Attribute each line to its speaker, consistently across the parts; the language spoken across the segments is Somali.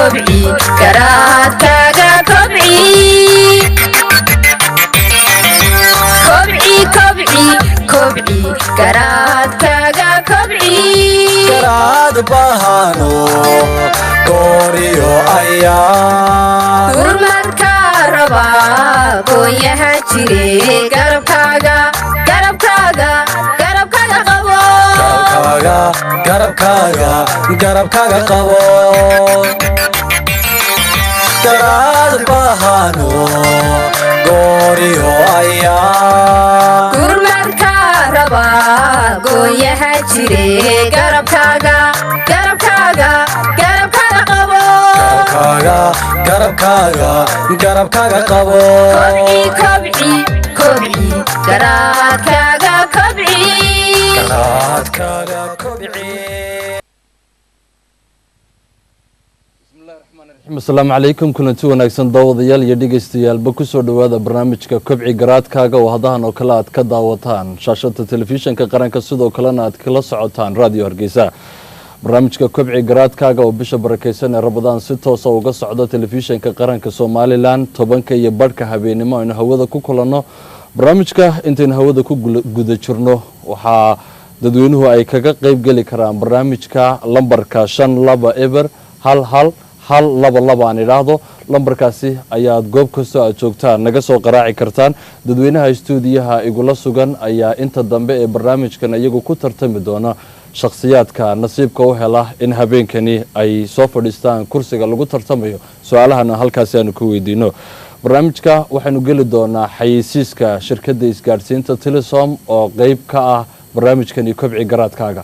Speaker 1: Kobci garaadkaaga, kobci, kobci, kobci, kobci garaadkaaga, kobci.
Speaker 2: Garaad bahano gooriyo ayaa
Speaker 1: Gurmadka rabaa goonyaha jire, garabkaaga, garabkaaga, garabkaaga qabo.
Speaker 2: Garabkaaga, garabkaaga, garabkaaga qabo. Garaad bahano gooriyo ayaa
Speaker 1: Gurmadka rabaa goonyaha jire, garabkaaga, garabkaaga, garabkaaga qabo.
Speaker 2: Garabkaaga, garabkaaga, garabkaaga qabo.
Speaker 1: Kobci, kobci, kobci garaadkaaga, kobci.
Speaker 2: Garaadkaaga kobci.
Speaker 3: Asalaamu calaykum, kulanti wanaagsan daawadayaal iyo dhegeystayaaalba, kusoo dhowaada barnaamijka Kobci Garaadkaaga oo hadahan oo kale aad ka daawataan shaashada Telefishinka Qaranka, sidoo kalena aad kala socotaan Radio Hargeysa. Barnaamijka Kobci Garaadkaaga oo bisha barakeysan ee Rabadaan si toosa uga socda Telefishinka Qaranka Somalilan 10:30 habeenimo aynu hawada ku kulanno. Barnaamijka intaynu hawada ku guda jirno waxaa dadweynuhu ay kaga qeyb geli karaan barnaamijka lambarka 5 2 0 1 1 1 2 2 aan idhaahdo. Lambarkaasi ayaad goob kastoo aad joogtaan naga soo qaraaci kartaan. Dadweynaha istuudiyaha igula sugan ayaa inta dambe ee barnaamijkan iyagu ku tartami doona shakhsiyaadka nasiibka u hela in habeenkani ay soo fadhiistaan kursiga lagu tartamayo, su-aalahana halkaasi aanu ku weydiino. Barnaamijka waxaynu geli doonaa xayeysiiska shirkadda isgaadhsiinta Telesom oo qeyb ka ah barnaamijkani Kobci Garaadkaaga.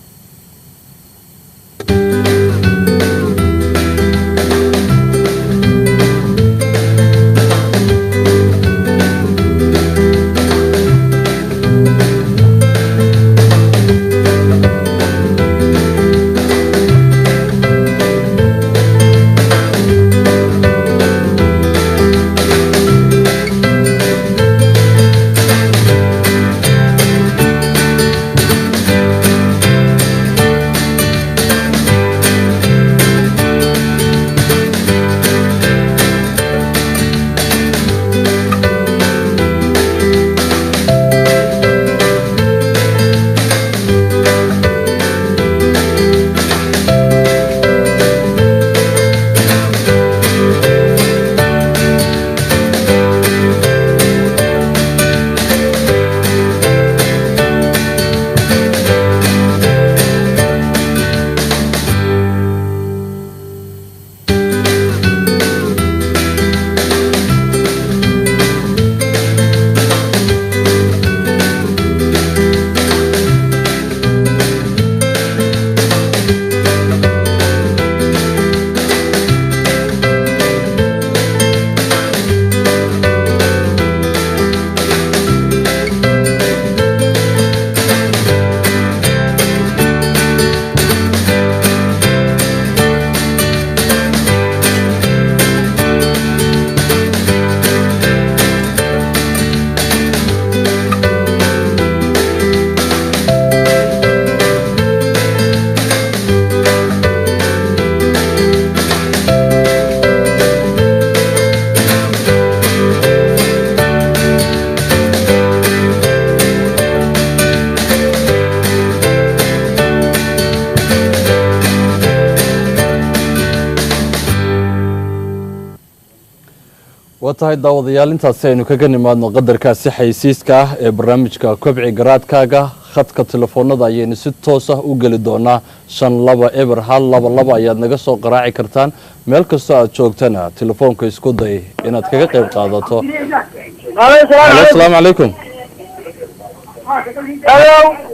Speaker 3: Waa tahay daawadayaal, intaasi aynu kaga nimaadno qadarkaasi xaysiiska ah ee barnaamijka Kobci Garaadkaaga. Khadka telefoonada ayaynu si toos ah u geli doonaa. 5 2 0 1 2 2 ayaad naga soo qaraaci kartaan meel kastoo aad joogtana. Telefoonka isku day inaad kaga qayb qaadato. Halo, asalaamu calaykum.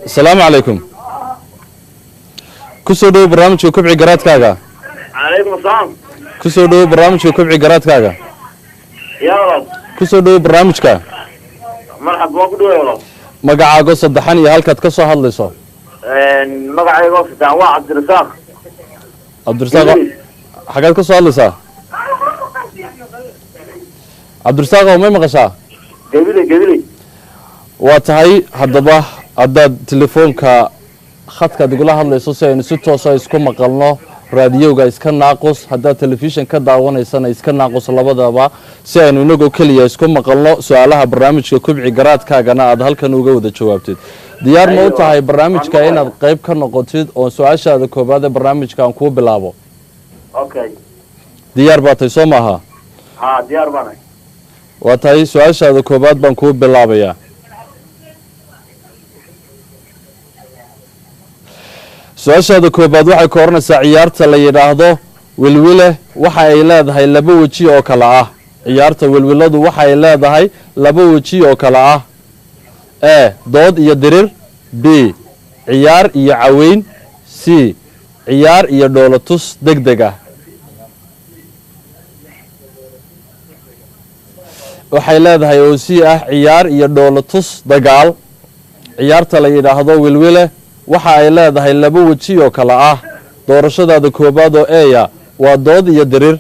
Speaker 3: Asalaamu calaykum, kusoo dhowo barnaamijka Kobci Garaadkaaga.
Speaker 4: Calaykum asalaam.
Speaker 3: Kusoo dhowo barnaamijka Kobci Garaadkaaga.
Speaker 4: Yaa walaal.
Speaker 3: Kusoo dhowo barnaamijka.
Speaker 4: Marxab, waan ku dhaway walaal.
Speaker 3: Magacaago saddexan iyo halkaad ka soo hadlayso.
Speaker 4: Magacayga saddexan waa Cabdirasaaq.
Speaker 3: Cabdirasaaq, xagaad ka soo hadlaysaa Cabdirasaaq? Oo may maqashaa?
Speaker 4: Gebile, Gebile.
Speaker 3: Waa tahay. Haddaba haddaad telefoonka khadkaad igula hadlayso si aynu si toosa isku maqalno, Raadiyowga iska naaqus, haddaad telefishan ka daawanaysana iska naaqus, labadaba, si aynu inagoo keliya isku maqalno. Su-aalaha barnaamijka Kobci Garaadkaagana aad halkan uga wada jawaabtid. Diyaar ma u tahay barnaamijka inaad qayb ka noqotid oo su-aashaada koobaad ee barnaamijka aan kuu bilaabo?
Speaker 4: Okay.
Speaker 3: Diyaar baa tahay, soo maaha?
Speaker 4: Ha, diyaar baanahay.
Speaker 3: Waa tahay, su-aashaada koobaad baan kuu bilaabayaa. Su-aashaada koobaad waxay ka oranaysaa: ciyaarta la yidhaahdo wilwile waxa ay leedahay laba weji oo kale ah. Ciyaarta wilwiladu waxa ay leedahay laba weji oo kale ah: E, dood iyo dirir; B, ciyaar iyo caweyn; C, ciyaar iyo dhoolotus deg deg ah. Waxay leedahay oo C ah ciyaar iyo dhoolotus dagaal. Ciyaarta la yidhaahdo wilwile waxa ay leedahay laba weji oo kale ah. Doorashadaada koobaad oo A waa dood iyo dirir,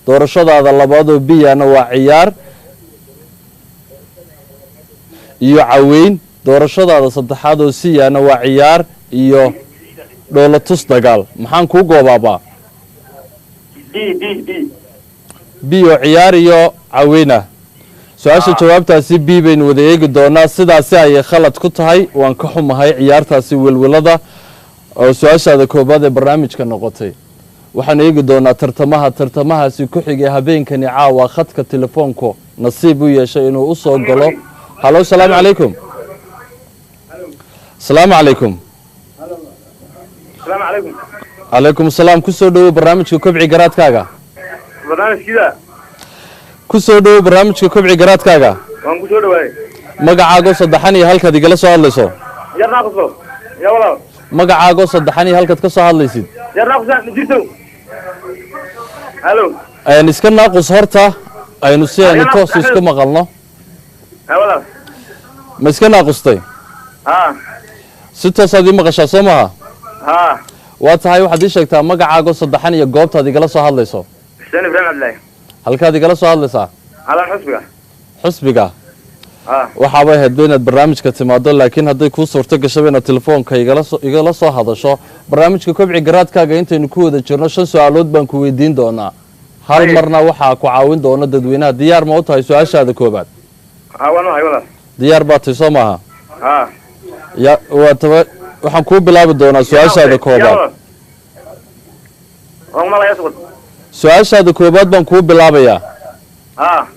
Speaker 3: doorashadaada labaad oo B-ana waa ciyaar iyo caweyn, doorashadaada saddexaad oo C-ana waa ciyaar iyo dhoolotus dagaal. Maxaan kuu goobaabaa?
Speaker 4: D, D, D.
Speaker 3: B oo ciyaar iyo caweyn ah. Su-aasha jawaabtaasi B baynu wada eegi doonaa. Sidaasi ayay khalad ku tahay, waan ka xumahay. Ciyaartaasi welwelada oo su-aashaada koobaad ee barnaamijka noqotay. Waxaan eegi doonaa tartamaha tartamahaasi ku xigay habeenkani caawa khadka telefoonku nasiib u yeeshay inuu usoo galo. Halo, asalaamu calaykum. Asalaamu calaykum.
Speaker 4: Asalaamu calaykum.
Speaker 3: Calaykum asalaam. Kusoo dhowow barnaamijka Kobci Garaadkaaga.
Speaker 4: Barnaamijkiida.
Speaker 3: Kusoo dhowow barnaamijka Kobci Garaadkaaga.
Speaker 4: Waan ku soo dhawaayay.
Speaker 3: Magacaago saddexan iyo halkaad igala soo hadlayso.
Speaker 4: Yar naaquslo ya walaal.
Speaker 3: Magacaago saddexan iyo halkaad ka soo hadlaysid.
Speaker 4: Yar naaqus jirto. Halo.
Speaker 3: Iska naaqus horta, aynu si aynu toos isku maqalno.
Speaker 4: Ha, walaal.
Speaker 3: Ma iska naaqustay?
Speaker 4: Ha.
Speaker 3: Si toosaad ii maqashaa, soo maha?
Speaker 4: Ha.
Speaker 3: Waa tahay, waxaad ii sheegtaa magacaago saddexan iyo goobtaad igala soo hadlayso.
Speaker 4: Xuseen Ibraahim Cabdillahi.
Speaker 3: Halkaad igala soo hadlaysaa?
Speaker 4: Halan xusbiga.
Speaker 3: Xusbiga.
Speaker 4: Ha.
Speaker 3: Waxaabay ahayd ba inaad barnaamijka timaado, laakiin hadday kuu suurto gashaba inaad telefoonka igala soo hadasho. Barnaamijka Kobci Garaadkaaga intaynu ku wada jirno shan su-aalood baan ku weydiin doonaa, hal marna waxaa ku caawin doona dadweynaha. Diyaar ma u tahay su-aashaada koobaad?
Speaker 4: Ha, waan uhay, walaal.
Speaker 3: Diyaar baa tahay, soo maaha?
Speaker 4: Ha.
Speaker 3: Ya, waa taba. Waxaan kuu bilaabi doonaa su-aashaada koobaad.
Speaker 4: Waan maqlayaa, suqud.
Speaker 3: Su-aashaada koobaad baan kuu bilaabayaa.
Speaker 4: Ha.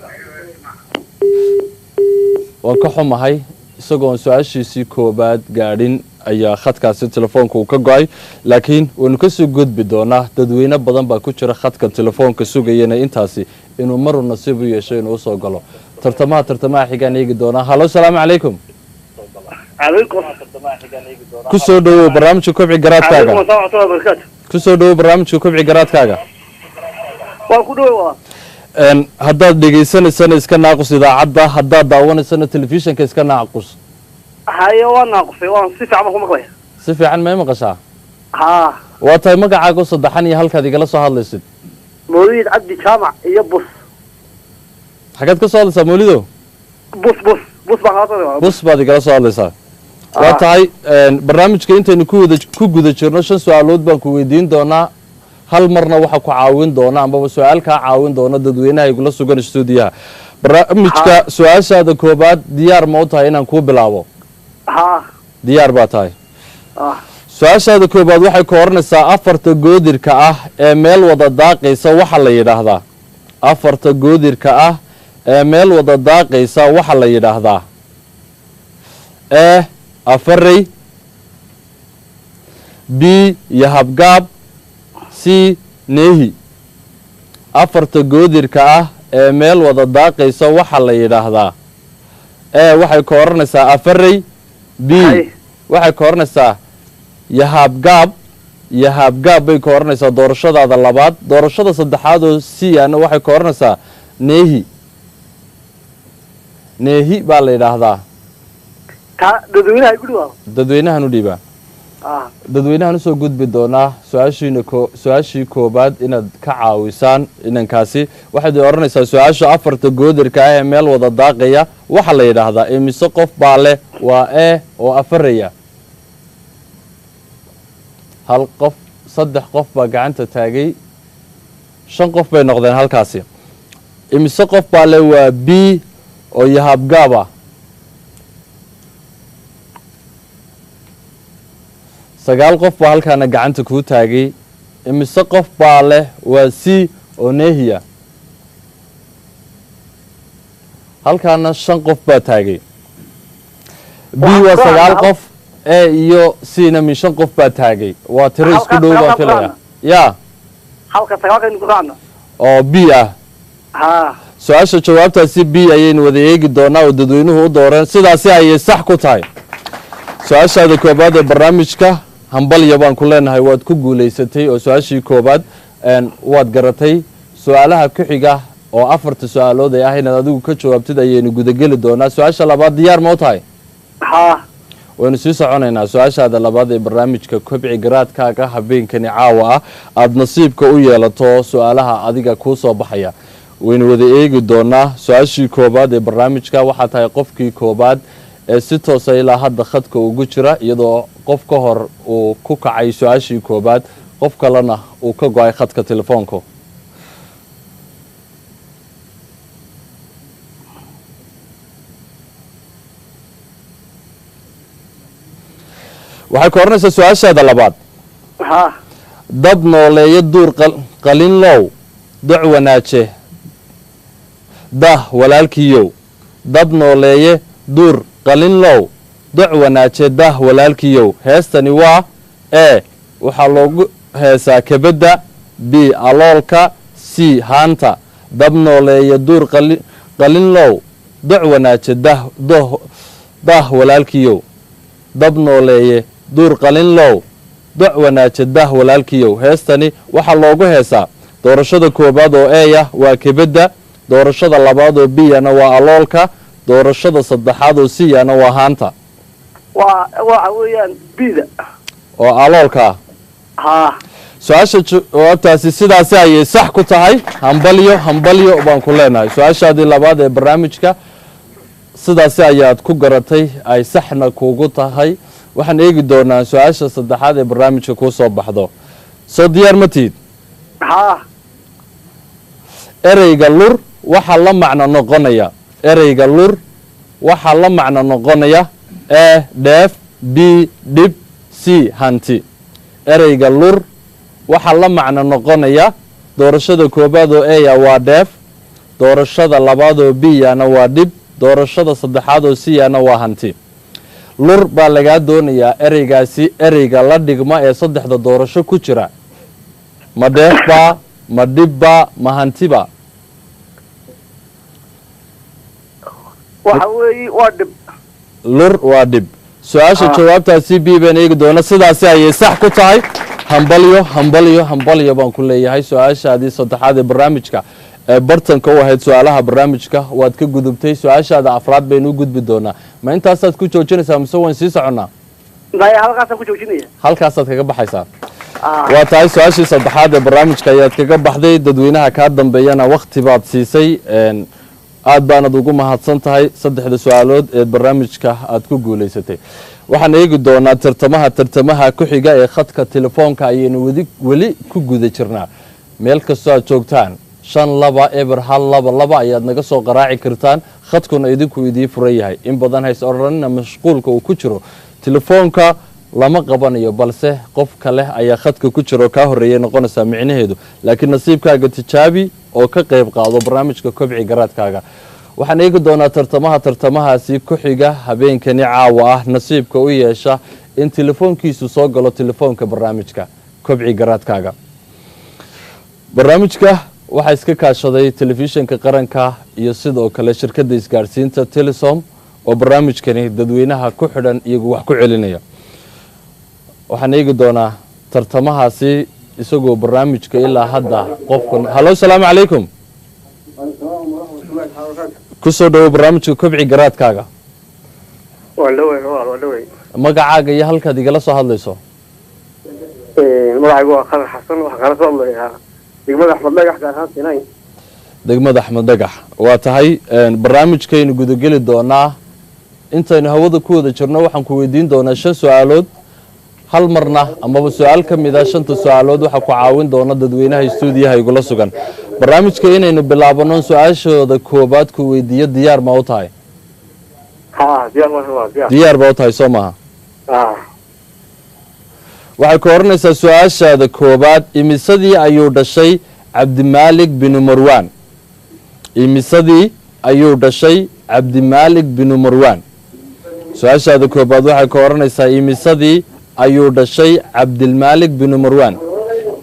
Speaker 3: Waan ka xumahay, isagoon su-aashiisii koobaad gaadhin ayaa khadkaasi telefoonka uu ka go-ay, laakiin waynu kasoo gudbi doonaa. Dadweyne badan baa ku jira khadka telefoonka sugayana intaasi inuu maruu nasiib u yeesho inuu usoo galo. Tartamaha tartamaha xigaan eegi doonaa. Halo, asalaamu calaykum.
Speaker 4: Calaykum.
Speaker 3: Kusoo dhowow barnaamijka Kobci Garaadkaaga.
Speaker 4: Calaykum asalaam waraxmatullahi wabarakaatu.
Speaker 3: Kusoo dhowow barnaamijka Kobci Garaadkaaga.
Speaker 4: Waan ku dhaway, walaal.
Speaker 3: Haddaad dhegaysanaysana iska naaqus idaacadda, haddaad daawanaysana telefishinka iska naaqus.
Speaker 4: Haye, waan naaqusay, waan si fiican baan ku maqlaya.
Speaker 3: Si fiican may maqashaa?
Speaker 4: Ha.
Speaker 3: Waa tahay, magacaago saddexan iyo halkaad igala soo hadlaysid.
Speaker 4: Mawlid Cabdi Jaamac iyo Bus.
Speaker 3: Xaggaad ka soo hadlaysaa, Mawlido?
Speaker 4: Bus, Bus, Bus baan kala soo.
Speaker 3: Bus baad igala soo hadlaysaa. Waa tahay, barnaamijka intaynu ku guda jirno shan su-aalood baan ku weydiin doonaa. Hal marna waxa ku caawin doona ambaba su-aal kaa caawin doona dadweynaha igula sugan stuudiyaha barnaamijka. Su-aashaada koobaad diyaar ma u tahay inaan kuu bilaabo?
Speaker 4: Ha.
Speaker 3: Diyaar baa tahay?
Speaker 4: Ah.
Speaker 3: Su-aashaada koobaad waxay ku oranaysaa: afarta goodirka ah ee meel wada daaqaysa waxa la yidhaahdaa. Afarta goodirka ah ee meel wada daaqaysa waxa la yidhaahdaa: E, afarey; B, iyo habgaab; C, neehi. Afarta goodirka ah ee meel wada daaqaysa waxa la yidhaahdaa: E waxay ka oranaysaa afarey, B
Speaker 4: Hay.
Speaker 3: waxay ka oranaysaa yahaabgaab, yahaabgaab bay ka oranaysaa doorashadaada labaad. Doorashada saddexaad oo C ana waxay ka oranaysaa neehi. Neehi baa la yidhaahdaa.
Speaker 4: Taa dadweynaha igu dhawaado.
Speaker 3: Dadweynahan u dhiibaa.
Speaker 4: Ah.
Speaker 3: Dadweynahan usoo gudbi doonaa su-aashiina su-aashii koobaad inaad ka caawisaan inankaasi. Waxaad odhanaysaa su-aasha: afarta goodirka ah ee meel wada daaqaya waxaa la yidhaahdaa. Imise qof baa leh? Waa E oo afaraya, hal qof, 3 qof baa gacanta taagay, 5 qof bay noqdeen halkaasi. Imise qof baa le waa B oo yahaabgaaba? 9 qof baa halkaana gacanta kuu taagay. Imise qof baa leh waa C oo nehiya? Halkaana 5 qof baa taagay. B waa 9 qof, A iyo C na min 5 qof baa taagay. Waa tiro isku dhow baan filaya. Ya
Speaker 4: halka 9 ku raacno
Speaker 3: oo B ah.
Speaker 4: Ha,
Speaker 3: su-aasha jawaabtaasi B ayaynu wada eegi doonaa oo dadweynuhu u dooreen, sidaasi ayay sax ku tahay. Su-aashaada koobaad ee barnaamijka hambalya baan ku leenahay, waad ku guulaysatay oo su-aashii koobaad waad garatay. Su-aalaha ku xiga oo 4 su-aalood ee ah inaad adigu ka jawaabtid ayaynu gudageli doonaa. Su-aasha labaad diyaar ma u tahay?
Speaker 4: Ha.
Speaker 3: Waynu sii soconaynaa. Su-aashaada labaad ee barnaamijka Kobci Garaadkaaga habeenkani caawa ah aada nasiibka u yeelato su-aalaha adiga kuu soo baxaya waynu wada eegi doonaa. Su-aashii koobaad ee barnaamijka, waxaa tahay qofkii koobaad ee si toosa ilaa hadda khadka ugu jira, iyadoo qof ka hor uu ku kacay su-aashii koobaad, qof kalena uu ka go-ay khadka telefoonka. Waxay ku oranaysaa su-aashaada labaad:
Speaker 4: Ha,
Speaker 3: dab nooleeyo duur qalinlow doc wanaaje dah walaalkiiyow. Dab nooleeye duur qalinlow doc wanaaje dah walaalkiiyow. Heestani waa E waxaa loogu heesaa kebedda, B aloolka, C haanta. Dab nooleeye duur qalinlow doc wanaaje dah walaalkiiyow. Dab nooleeye duur qalinlow doc wanaaje dah walaalkiiyow. Heestani waxaa loogu heesaa doorashada koobaad oo eya waa kebedda, doorashada labaad oo biyana waa aloolka, doorashada saddexaad oo siyana waa haanta.
Speaker 4: Waa waxa weeyaan Bida
Speaker 3: oo aloolka.
Speaker 4: Ha.
Speaker 3: Su-aasha jawaabtaasi sidaasi ayay sax ku tahay. Hambalyo, hambalyo baan ku leenahay. Su-aashaadii labaad ee barnaamijka sidaasi ayaad ku garatay, ay saxna kuugu tahay. Waxaan eegi doonaa su-aasha saddexaad ee barnaamijka kuu soo baxdo. Soo diyaar ma tihid?
Speaker 4: Ha.
Speaker 3: Ereyga lur waxaa la macno noqonaya, ereyga lur waxaa la macno noqonaya E dheef, B dhib, C hanti. Ereyga lur waxaa la macno noqonaya doorashada koobaad oo eya waa dheef, doorashada labaad oo biyana waa dhib, doorashada saddexaad oo siyana waa hanti. Lur baa lagaa doonayaa ereygaasi ereyga la dhigma ee 3da doorasho ku jira. Ma dheefbaa, ma dhibba, ma hantiba?
Speaker 4: Waxa weeye waa dhib.
Speaker 3: Lur waa dhib. Su-aasha jawaabtaasi B baan eegi doona, sidaasi ayay sax ku tahay. Hambalyo, hambalyo, hambalyo baan ku leeyahay. Su-aashaadii saddexaad ee barnaamijka ee bartanka u ahayd su-aalaha barnaamijka waad ka gudubtay. Su-aashaada afraad baynu u gudbi doonaa. Ma intaasaad ku joojinaysaa mise waan sii soconnaa?
Speaker 4: Maya, halkaasaan ku joojinaya.
Speaker 3: Halkaasaad kaga baxaysaa. Waa tahay, su-aashii saddexaad ee barnaamijka ayaad kaga baxday. Dadweynaha kaa dambeeyana wakti baad siisay, aad baanad ugu mahadsan tahay 3da su-aalood ee barnaamijka aad ku guulaysatay. Waxaan eegi doonaa tartamaha ku xiga ee khadka telefoonka ayaynu weli ku guda jirnaa. Meel kastoo aad joogtaan 5 2 0 1 2 2 ayaad naga soo qaraaci kartaan, khadkuna idinku idii furan yahay. In badan hays odhanina mashquulka uu ku jiro telefoonka lama qabanayo, balse qof kale ayaa khadka ku jiro kaa horreeyay noqonaysaa micnaheedu. Laakiin nasiibkaaga tijaabi oo ka qayb qaado barnaamijka Kobci Garaadkaaga. Waxaan eegi doonaa tartamahaasi ku xiga habeenkani caawa ah nasiibka u yeesha in telefoonkiisu soo galo telefoonka barnaamijka Kobci Garaadkaaga. Barnaamijka waxaa iska kaashaday telefishinka qaranka iyo sidoo kale shirkadda isgaadhsiinta Telesom oo barnaamijkani dadweynaha ku xidhan iyagu wax ku celinaya. Waxaan eegi doonaa tartamahaasi isagoo barnaamijka ilaa hadda qofkan. Hallo, salaamu calaykum. Kusoo dhawo barnaamijka Kobci Garaadkaaga.
Speaker 4: Waa dhawey, waa dhawey.
Speaker 3: Magacaaga iyo halkaad igala soo hadlayso?
Speaker 4: Magacaygu waa Khadar Xasan, waxaan kala soo hadlayaa degmada Axmed Dhagax, gaar ahaan Sinay.
Speaker 3: Degmada Axmed Dhagax. Waa tahay, barnaamijkaynu gudageli doonaa. Intaynu hawada ku wada jirno waxaan ku weydiin doonaa 5 su-aalood. Hal marna amaba su-aal ka mid a shanta su-aalood waxaa ku caawin doona dadweynaha istuudiyaha igula sugan. Barnaamijka inaynu bilaabano, su-aashooda koobaad ku weydiiyo, diyaar ma u tahay?
Speaker 4: Ha, diyaar waa, diyaar.
Speaker 3: Diyaar ba u tahay, soo maaha?
Speaker 4: Ah.
Speaker 3: Waxay ku odhanaysaa su-aashaada koobaad: imisadii ayuu dhashay Cabdimaalik binu Marwan? Imisadii ayuu dhashay Cabdimaalik binu Marwan? Su-aashaada koobaad waxay ka odhanaysaa: imisadii ayuu dhashay Cabdilmaalik binu Marwan?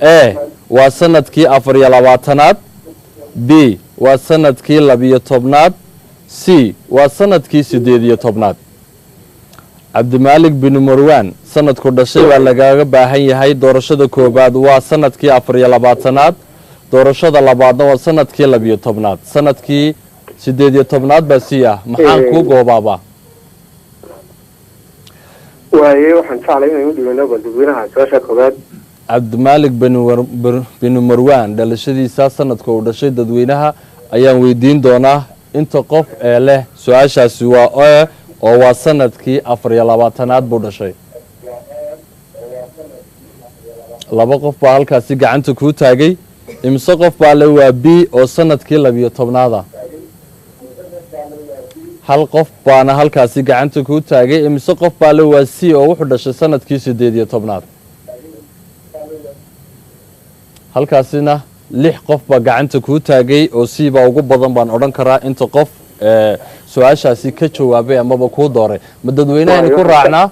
Speaker 3: E, waa sanadkii 24aad. B, waa sanadkii 12aad. C, waa sanadkii 18aad. Cabdimaalik binu Marwan sanadku dhashay baa lagaaga baahan yahay. Doorashada koobaad waa sanadkii 24aad, doorashada labaadna waa sanadkii 12aad, sanadkii 18aad baa sii ah. Maxaan kuu goobaabaa?
Speaker 4: Waaye, waxaan jeclay inaynu dhigano bal dadweynaha su-aasha koobaad.
Speaker 3: Cabdimaalik binu Marwan dhalashadiisa, sanadka uu dhashay, dadweynaha ayaan weydiin doonaa. Inta qof ee leh su-aashaasi waa e, oo waa sanadkii 24aad buu dhashay, laba qof baa halkaasi gacanta kuu taagay. Imise qof baa le waa b, oo sanadkii 12aada? Hal qof baana halkaasi gacanta kuu taagay. Imise qof baa le waa c, oo wuxuu dhashay sanadkii 18aad? Halkaasina lix qof baa gacanta kuu taagay, oo c baa ugu badan baan odhan karaa inta qof ee su-aashaasi ka jawaabay amaba kuu dooray. Ma dadweynahaynu ku raacnaa?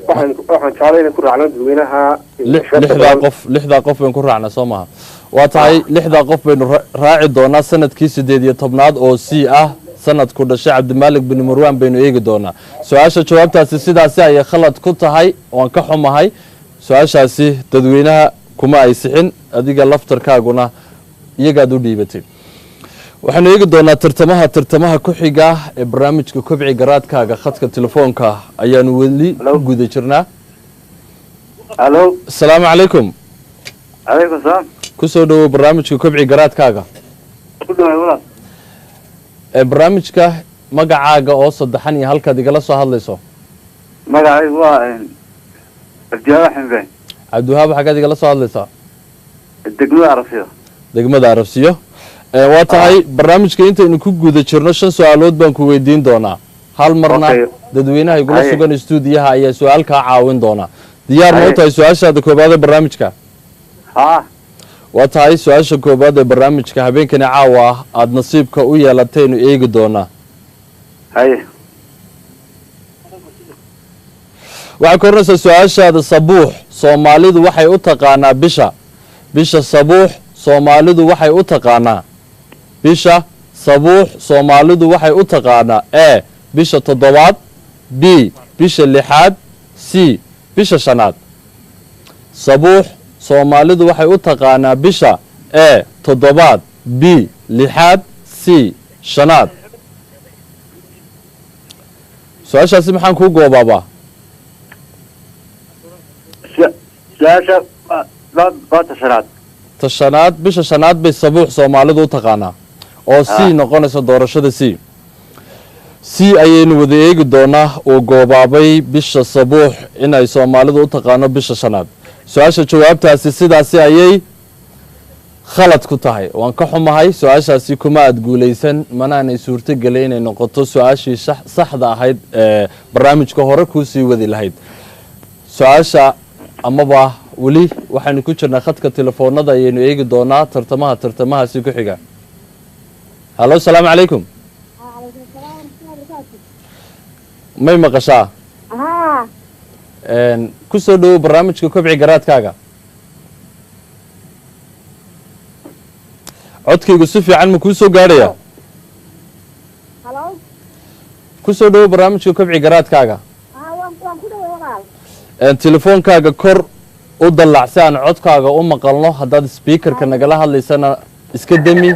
Speaker 4: Waxaan jeclay inaan ku raacno dadweynaha.
Speaker 3: Lixdaa qof, lixdaa qof baynu ku raacnaa, soo maha? Waa tahay, lixdaa qof baynu raaci doonaa. Sanadkii 18aad oo c ah sanadku dhashay Cabdimaalik bin Marwan baynu eegi doonaa. Su-aasha jawaabtaasi sidaasi ayay khalad ku tahay. Waan ka xumahay, su-aashaasi dadweynaha kuma ay sixin, adiga laftarkaaguna iyagaad u dhiibatay. Waxaanu eegi doonaa tartamaha ku xiga ee barnaamijka Kobci Garaadkaaga. Khadka telefoonka ayaanu weli ku guda jirnaa.
Speaker 5: Halo.
Speaker 3: Asalaamu calaykum.
Speaker 5: Calaykum salaam.
Speaker 3: Kusoo dhawow barnaamijka Kobci Garaadkaaga.
Speaker 5: Ku dhawaay, walaal.
Speaker 3: Ee barnaamijka, magacaaga oo saddexan iyo halkaad igala soo hadlayso?
Speaker 5: Magacaygu waa Cabdiwahaab Xambe.
Speaker 3: Cabdiwahaab, xaggaad igala soo hadlaysaa?
Speaker 5: Degmada Arabsiyo.
Speaker 3: Degmada Arabsiyo. Waa tahay, barnaamijka intaynu ku guda jirno shan su-aalood baan ku weydiin doonaa. Hal marna dadweynaha igula sugan stuudiyaha ayaa su-aal kaa caawin doonaa. Diyaar ma u tahay su-aashaada koobaad ee barnaamijka?
Speaker 5: Haa.
Speaker 3: Waa tahay, su-aasha koobaad ee barnaamijka habeenkani caawa ah aada nasiibka u yeelataynu eegi doonaa.
Speaker 5: Haye.
Speaker 3: Waxay ka odhanaysaa su-aashaada: sabuux Soomaalidu waxay u taqaanaa bisha sabuux Soomaalidu waxay u taqaanaa, bisha sabuux Soomaalidu waxay u taqaanaa: E, bisha toddobaad; B, bisha lixaad; C, bisha shanaad. Sabuux Soomaalidu waxay u taqaanaa bisha E, toddobaad; B, lixaad; C, shanaad. Su-aashaasi maxaan kuu goobaabaa?
Speaker 5: Su-aasha waa ta shanaad.
Speaker 3: Ta shanaad, bisha shanaad bay sabuux Soomaalidu u taqaanaa, oo c noqonaysa doorashada c. C ayaynu wada eegi doonaa, uu goobaabay bisha sabuux inay Soomaalidu u taqaano bisha shanaad. Su-aasha jawaabtaasi sidaasi ayay khalad ku tahay. Waan ka xumahay, su-aashaasi kuma aad guulaysan, manaanay suurtogelay inay noqoto su-aashii saxda ahayd ee barnaamijka hore kuusii wadi lahayd. Su-aasha amaba weli waxaynu ku jirnaa khadka telefoonada, ayaynu eegi doonaa tartamaha tartamahaasi ku xiga. Halo, asalaamu calaykum. May maqashaa?
Speaker 6: Haa.
Speaker 3: Ku soo dhowow barnaamijka Kobci Garaadkaaga. Codkaygu si fiican ma kuu soo gaadhaya?
Speaker 6: Halo.
Speaker 3: Ku soo dhowow barnaamijka Kobci Garaadkaaga.
Speaker 6: Haa, waan ku dhaway, walaal.
Speaker 3: Telefoonkaaga kor u dallac si aan codkaaga u maqalno. Haddaad speakerka nagala hadlaysana iska demi.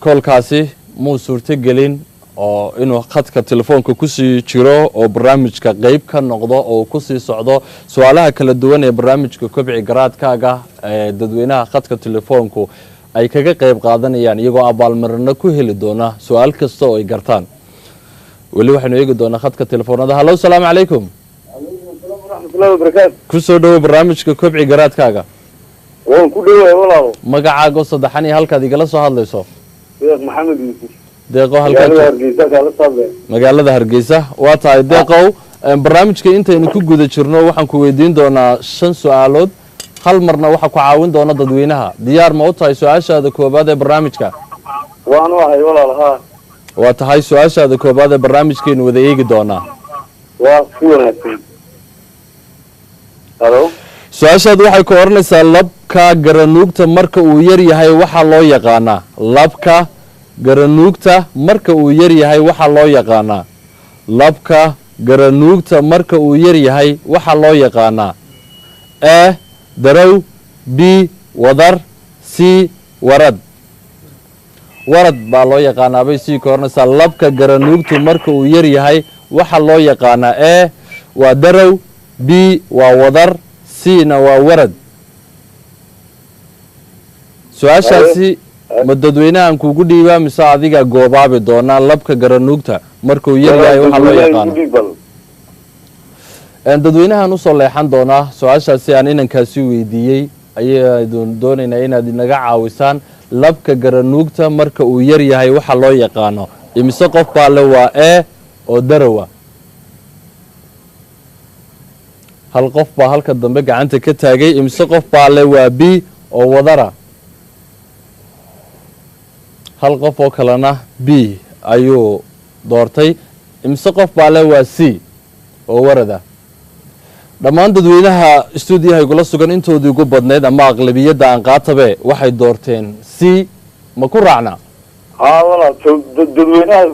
Speaker 3: Koolkaasi muu suurto gelin oo inuu khadka telefoonka kusii jiro oo barnaamijka qeyb ka noqdo oo kusii socdo su-aalaha kala duwan ee barnaamijka Kobci Garaadkaaga ee dadweynaha khadka telefoonku ay kaga qeyb qaadanayaan, iyagoo abaalmarino ku heli doona su-aal kasta oo ay gartaan. Weli waxaynu eegi doonaa khadka telefoonada. Hallo, asalaamu calaykum.
Speaker 4: Waraxmatullahi wabarakaatu.
Speaker 3: Kusoo dhowo barnaamijka Kobci Garaadkaaga.
Speaker 4: Waan ku dhowahay, walaalo.
Speaker 3: Magacaago saddexan iyo halkaad igala soo hadlayso?
Speaker 4: Sheekh Maxamed Yuusuf.
Speaker 3: Deeqo, halkaad
Speaker 4: Magaalada Hargeysa kaala soo.
Speaker 3: Magaalada Hargeysa, waa tahay. Deeqow, barnaamijka intaynu ku guda jirno waxaan ku weydiin doonaa shan su-aalood, hal marna waxaa ku caawin doona dadweynaha. Diyaar ma u tahay su-aashaada koobaad ee barnaamijka?
Speaker 4: Waanu ahay, walaal, haa.
Speaker 3: Waa tahay, su-aashaada koobaad ee barnaamijkaynu wada eegi doonaa.
Speaker 4: Waa si wanaagsan. Halo.
Speaker 3: Su-aashaadu waxay ku odhanaysaa: labka garanuugta marka uu yar yahay waxaa loo yaqaanaa. Labka garanuugta marka uu yar yahay waxaa loo yaqaanaa. Labka garanuugta marka uu yar yahay waxaa loo yaqaanaa: E, darow; B, wadar; C, warad. Warad baa loo yaqaanaa bay sii ka odhanaysaa. Labka garanuugtu marka uu yar yahay waxaa loo yaqaanaa: E waa darow, B waa wadar, C na waa warad. Su-aashaasi ma dadweynahan kuugu dhiibaa mise adigaa goobaabi doonaa? Labka garanuugta markuu yar yahay waxaa loo yaqaano. Dadweynahan usoo leexan doonaa. Su-aashaasi aan inankaasi weydiiyey ayaynu doonaynaa inaad inaga caawisaan. Labka garanuugta marka uu yar yahay waxa loo yaqaano, imise qof baa le waa E oo darowa? Hal qof baa halka dambe gacanta ka taagay. Imise qof baa le waa B oo wadara? Hal qof oo kalena B ayuu doortay. Imise qof baa le waa C oo warada? Dhammaan dadweynaha stuudiyaha igula sugan intoodii ugu badnayd ama aqlabiyadda aan qaatabe waxay doorteen C. Ma ku raacnaa?
Speaker 4: Haa walaal, dadweynaha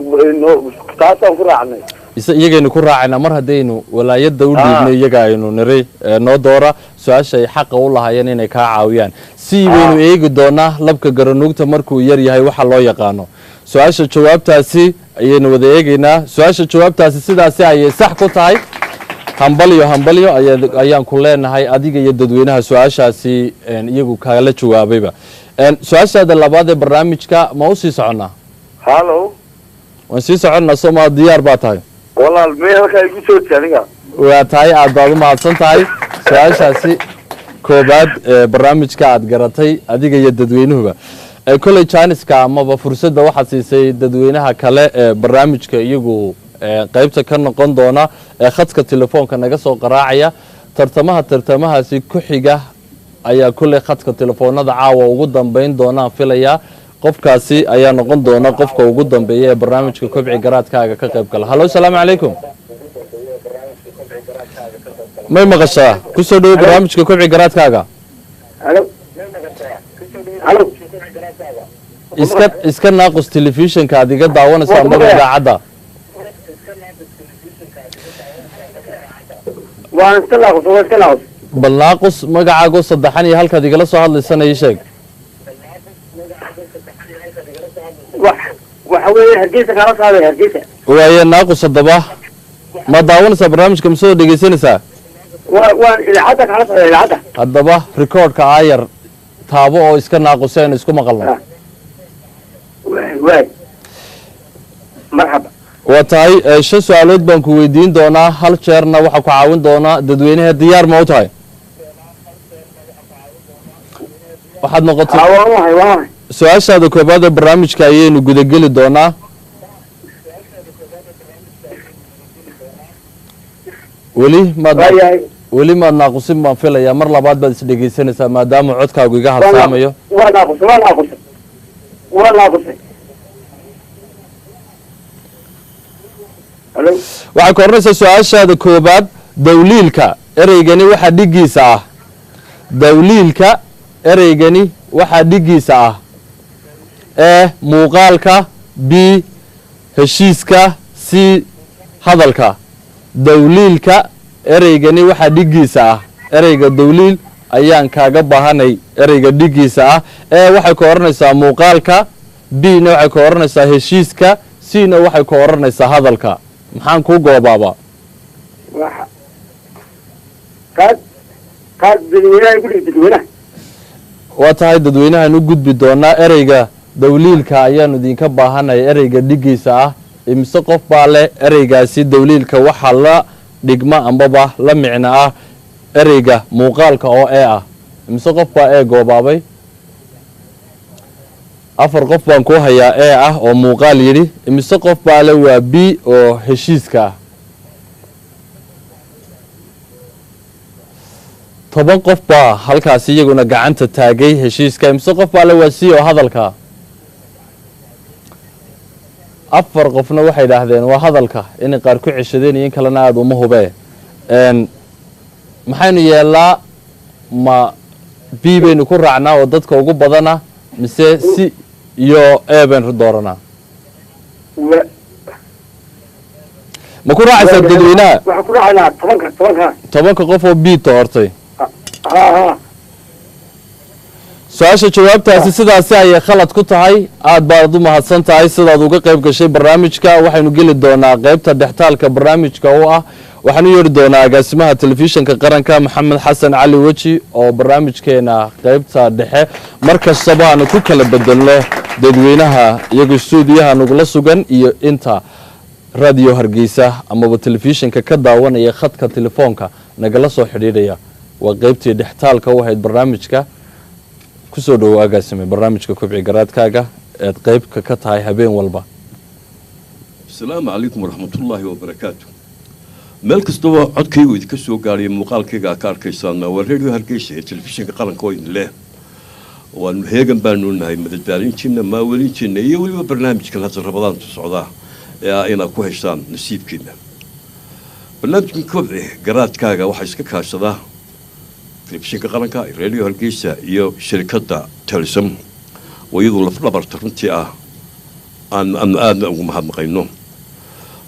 Speaker 4: taasaan ku raacnay.
Speaker 3: Ise iyagaynu ku raacaynaa mar haddaynu walaayadda u dhiibnay, iyaga aynu niri noo doora su-aasha ay xaqa u lahaayeen inay kaa caawiyaan. C baynu eegi doonaa. Labka garanuugta markuu yar yahay waxa loo yaqaano, su-aasha jawaabtaasi ayaynu wada eegaynaa. Su-aasha jawaabtaasi sidaasi ayay sax ku tahay. Hambalyo, hambalyo ayaan ku leenahay adiga iyo dadweynaha su-aashaasi iyagu kaala jawaabayba. Su-aashaada labaad ee barnaamijka ma usii soconnaa?
Speaker 4: Halo.
Speaker 3: Waan sii soconnaa, sooma? Diyaar baa tahay?
Speaker 4: Walaal, may halkaa igu soo aniga.
Speaker 3: Waa tahay, aad baad u mahadsan tahay. Su-aashaasi koobaad ee barnaamijka aad garatay adiga iyo dadweynuhuba. Kolley janiska amaba fursadda waxaad siisay dadweynaha kale ee barnaamijka iyagu qaybta ka noqon doona ee khadka telefoonka naga soo qaraacaya. Tartamaha tartamahaasi ku xiga ayaa kolley khadka telefoonada caawa ugu dambeyn doonaan filayaa. Qofkaasi ayaa noqon doona qofka ugu dambeeya ee barnaamijka Kobci Garaadkaaga ka qayb gala. Hallo, asalaamu calaykum. May maqashaa? Kusoo dhawo barnaamijka Kobci Garaadkaaga.
Speaker 4: Halo, halo.
Speaker 3: Iska naaqus telefishinka aad iga daawanaysa amaba idaacadda.
Speaker 4: Waan iska naaqus, waan iska naaqus.
Speaker 3: Bal naaqus. Magacaago saddexan iyo halkaad igala soo hadlaysana ii sheeg.
Speaker 4: Waxa weeye Hargeysa kaala saaday, Hargeysa.
Speaker 3: Waaye, naaqus. Haddaba ma daawanaysaa barnaamijka mise oo dhegeysanaysaa?
Speaker 4: Waan idaacadda kaala socda, idaacadda.
Speaker 3: Haddaba recordka aayar taabo oo iska naaqus si aynu isku maqalno.
Speaker 4: Waay waay, marxaba.
Speaker 3: Waa tahay, shan su-aalood baan ku weydiin doonaa, hal jeerna waxaa ku caawin doonaa dadweynaha. Diyaar ma u tahay? Waxaad noqotay
Speaker 4: Haa, waan wahay, waan wahay.
Speaker 3: Su-aashaada koobaad ee barnaamijka ayaynu gudageli doonaa. Weli maad
Speaker 4: Waayahay.
Speaker 3: Weli maad naaqusin baan filayaa. Mar labaad baad isdhegeysanaysaa maadaama codkaagu iga habsaamayo.
Speaker 4: Waa naaqusay, waa naaqusay, waa naaqusay. Halo.
Speaker 3: Waxay ku odhanaysaa su-aashaada koobaad: dawliilka ereygani waxaa dhiggiisa ah. Dawliilka ereygani waxaa dhiggiisa ah: E, muuqaalka; B, heshiiska; C, hadalka. Dawliilka ereygani waxaa dhiggiisa ah, ereyga dawliil ayaan kaaga baahanay ereyga dhiggiisa ah. E waxay ku odhanaysaa muuqaalka, B na waxay ku odhanaysaa heshiiska, C na waxay ku odhanaysaa hadalka. Maxaan kuu goobaabaa?
Speaker 4: Waxa qaad, qaad dadweynaha igu dhig, dadweynaha.
Speaker 3: Waa tahay, dadweynahan u gudbi doonaa. Ereyga dawliilka ayaanu idinka baahanay ereyga dhiggiisa ah. Imise qof baa leh ereygaasi dawliilka waxaa la dhigma ambaba la micno ah ereyga muuqaalka oo ee ah? Imise qof baa ee goobaabay? 4 qof baan ku hayaa ee ah oo muuqaal yidhi. Imise qof baa le waa B oo heshiiska ah? 10 qof baa halkaasi iyaguna gacanta taagay heshiiska. Imise qof baa le waa C oo hadalka? 4 qofna waxay idhaahdeen waa hadalka, inay qaar ku ceshadeen iyo in kalena aada uma hubee. Maxaynu yeelnaa? Ma B baynu ku raacnaa oo dadka ugu badana, mise C iyo A baynu dooranaa? Ma ku raacaysaa dadweynaha?
Speaker 4: Waxaan ku raacaynaa 10-ka, 10-ka.
Speaker 3: 10-ka qof oo B doortay.
Speaker 4: Ha ha.
Speaker 3: Su-aasha jawaabtaasi sidaasi ayay khalad ku tahay. Aad baad u mahadsan tahay sidaad uga qayb gashay barnaamijka. Waxaynu geli doonaa qaybta dhextaalka barnaamijka oo ah, waxaan u yeedhi doonaa agaasimaha telefishinka qaranka Maxamed Xasan Cali Weji, oo barnaamijkeena qaybta dhexe mar kastaba aanu ku kala bedelno dadweynaha iyagu stuudiyaha nagula sugan iyo inta Radio Hargeysa amaba telefishinka ka daawanaya khadka telefoonka nagala soo xidhiidhaya. Waa qaybtii dhextaalka u ahayd barnaamijka. Kusoo dhowo agaasime barnaamijka Kobci Garaadkaaga eed qaybka ka tahay habeen walba.
Speaker 7: Asalaamu calaykum waraxmatullaahi wabarakaatu. Meel kastaba codkaygu idinka soo gaaraya, muuqaalkayga aa ka arkaysaan, waa Radio Hargeysa ee telefishinka qaranka oo idin leh waanu heegan baanu nahay madadaalintiina, maawelintiina iyo weliba barnaamijkan hadda Rabadaantu socdaa ee ah inaad ku heshaan nasiibkiina. Barnaamijkan Kobci Garaadkaaga waxaa iska kaashadaa telefishinka qaranka, Radio Hargeysa iyo shirikadda Telesom, oo iyadu lafdhabarta runtii ah aan aanu aadna ugu mahadnaqayno.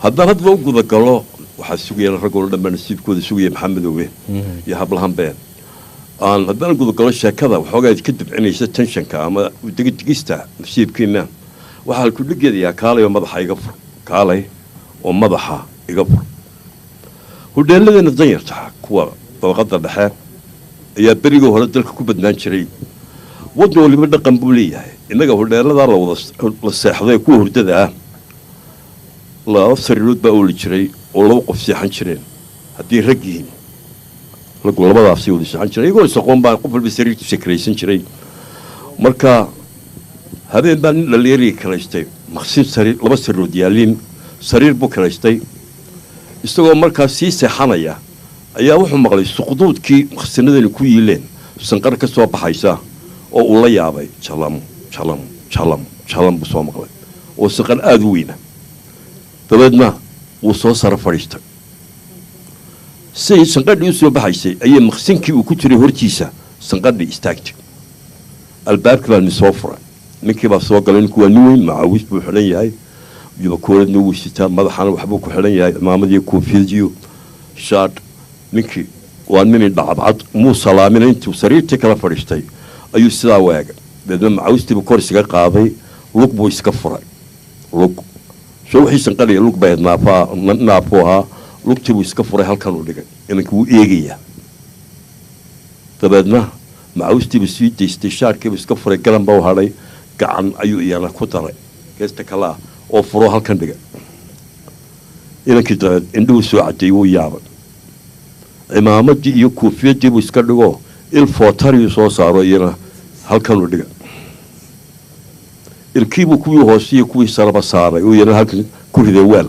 Speaker 7: Haddaan hadda u gudagalo, waxaa sugayaan raggoo dhan baa nasiibkooda sugaya, Maxamedowe iyo hablahanbe. Aan haddaan gudagalo sheekada waxoogaa idinka dibcinaysa tensionka ama degdegista nasiibkiina, waxaa ku dhigeedayaa "Kaalay oo madaxa iga fur", kaalay oo madaxa iga fur. Hudheeladeena danyarta, kuwa dabaqada dhexe ayaa berigii hore dalka ku badnaan jiray. Waddan waliba dhaqan buu leeyahay. Innaga hudheeladaa la wada la seexday, kuwa hurdada ah, laba sariirood baa ooli jiray oo laba qof seexan jireen haddii rag yihiin. Raggu labadaasay wada seexan jireen, iyagoo isaqoon baa qof walba sariirtiisa karaysan jiray. Marka habeen baa nin dhallinyarigii karaystay maqsin sariir laba sariirood yaaliin. Sariir buu karaystay. Isagoo markaas sii seexanaya ayaa wuxuu maqlay suqduudkii maqsinadani ku yiileen sanqar ka soo baxaysa oo uu la yaabay. Jalam jalam jalam jalam buu soo maqlay, oo sanqar aada u weyna. Dabeedna wuu soo saro fadhiistay. Siday sanqadhii u soo baxaysay ayay maqsinkii uu ku jiray hortiisa sanqadhii istaagtay. Albaabkii baa nin soo furay, ninkii baa soo galay. Ninku waa nin weyn, macaawis buu xidhan yahay, yubakooladna wuu sitaa, madaxana waxbuu ku xidhan yahay, cimaamadiiyo koofiyadiyo shaadh. Ninkii waa nin dhacadcad. Muu salaamina, intuu sariirtii kala fadhiistay ayuu sidaa weegay. Dabeedna macaawistiibuu kor isaga qaaday, lug buu iska furay. Lug soo wixii sanqadhaya lug bay naafaa, naafuu ahaa. Lugtii buu iska furay, halkan uu dhigay. Inankii wuu eegayaa. Dabeedna macawistiibuu sii daystay, shaarkiibuu iska furay, garan baa u hadhay. Gacan ayuu iyana ku daray geesta kale ah oo furo, halkan dhigay. Inankii dabeed indhuhu soo cadeeyey, wuu yaabay. Cimaamadii iyo koofiyadii buu iska dhigo, il footariyuu soo saaro, iyana halkanuu dhigay. Ilkiibuu kuwii hoose iyo kuwii saraba saaray oo iyana halkan ku riday weel.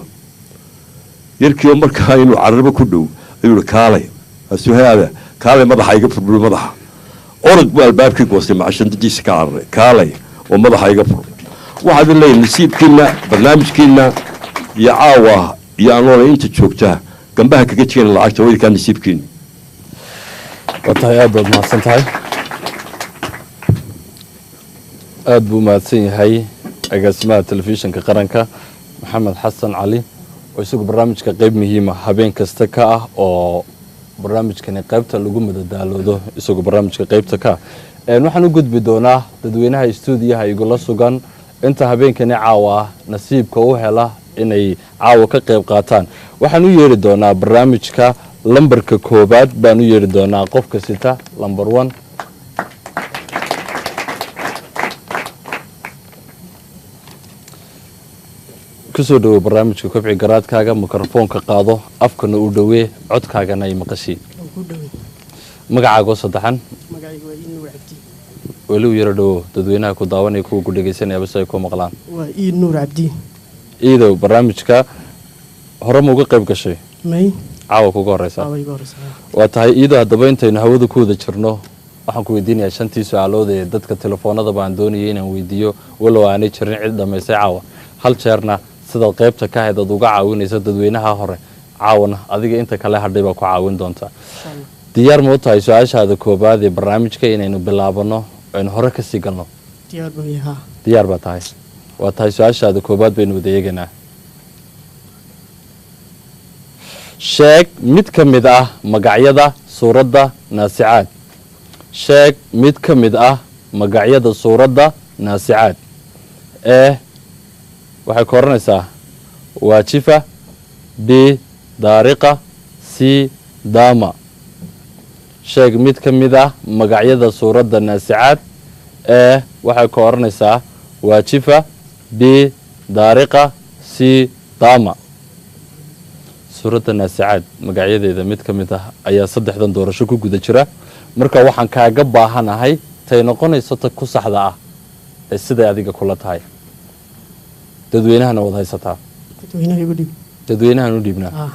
Speaker 7: Yarkiioo markaa inuu cararba ku dhow ayuu ihi, "Kaalay asuhaada, kaalay, madaxa iga fur." Madaxa orod buu albaabkii goostay, macashandadiisa ka cararay. "Kaalay oo madaxa iga fur." Waxaad leeyahay nasiibkiina barnaamijkiina iyo caawa iyo anoona inta joogtaa gambaha kaga jigana lacagta waydkaa nasiibkiina.
Speaker 3: Waa tahay, aad baad mahadsan tahay. Aada buu mahadsan yahay agaasimaha telefishinka qaranka Maxamed Xasan Cali, oo isagu barnaamijka qeyb muhiima habeen kasta ka ah, oo barnaamijkani qaybta lagu madadaaloodo isagu barnaamijka qeybta ka ah. Waxaan u gudbi doonaa dadweynaha istuudiyaha igula sugan, inta habeenkani caawa ah nasiibka u hela inay caawa ka qeyb qaataan. Waxaan u yeeri doonaa barnaamijka lambarka koobaad baan u yeeri doonaa, qofka sita number 1. Kusoo dhawow barnaamijka Kobci Garaadkaaga. Mikrofoonka qaado, afkana u dhowee, codkaagana ay maqashii.
Speaker 8: Waan ku dhowey.
Speaker 3: Magacaagoo saddexan?
Speaker 8: Magacaygu waa Iid Nuur Cabdi.
Speaker 3: Weli u yaro dhowow, dadweynaha ku daawanaya, kuwa ku dhegeysanaya bas ay ku maqlaan.
Speaker 8: Waa Iid Nuur Cabdi.
Speaker 3: Iidow, barnaamijka hore ma uga qayb gashay?
Speaker 8: May.
Speaker 3: Caawa kuga horeysa?
Speaker 8: Caawa iga horeysa.
Speaker 3: Waa tahay, Iidow. Haddaba intaynu hawada ku wada jirno, waxaan ku weydiinayaa shantii su-aalood ee dadka telefoonada baan doonayay inaan weydiiyo, walow aanay jirin cid dhammaystay caawa. Hal jeerna sidaad qaybta ka ahayd aad uga caawinaysa dadweynaha hore, caawana adiga inta kale hadhay baa ku caawin doontaa.
Speaker 8: Insha Allah.
Speaker 3: Diyaar ma u tahay su-aashaada koobaad ee barnaamijka inaynu bilaabano, aynu hore kasii galno?
Speaker 8: Diyaar baan yahay, haa.
Speaker 3: Diyaar baa tahay. Waa tahay, su-aashaada koobaad baynu wada eeganaa. Sheeg mid ka mid ah magacyada suuradda Naasicaad. Sheeg mid ka mid ah magacyada suuradda Naasicaad. E, waxay ku odhanaysaa Waajifa, B, Daariqa, C, Dama. Sheeg mid ka mid ah magacyada suuradda Naasicaad. E, waxay ku odhanaysaa Waajifa, B, Daariqa, C, Dama. Suuradda Naasicaad magacyadeeda mid ka mid ah ayaa saddexdan doorasho ku guda jira. Marka waxaan kaaga baahanahay tay noqonayso ta ku saxda ah ee siday adiga kula tahay. Dadweynahana wad haysataa.
Speaker 8: Dadweynaha igu dhiib.
Speaker 3: Dadweynahan u dhiibnaa?
Speaker 8: Ah.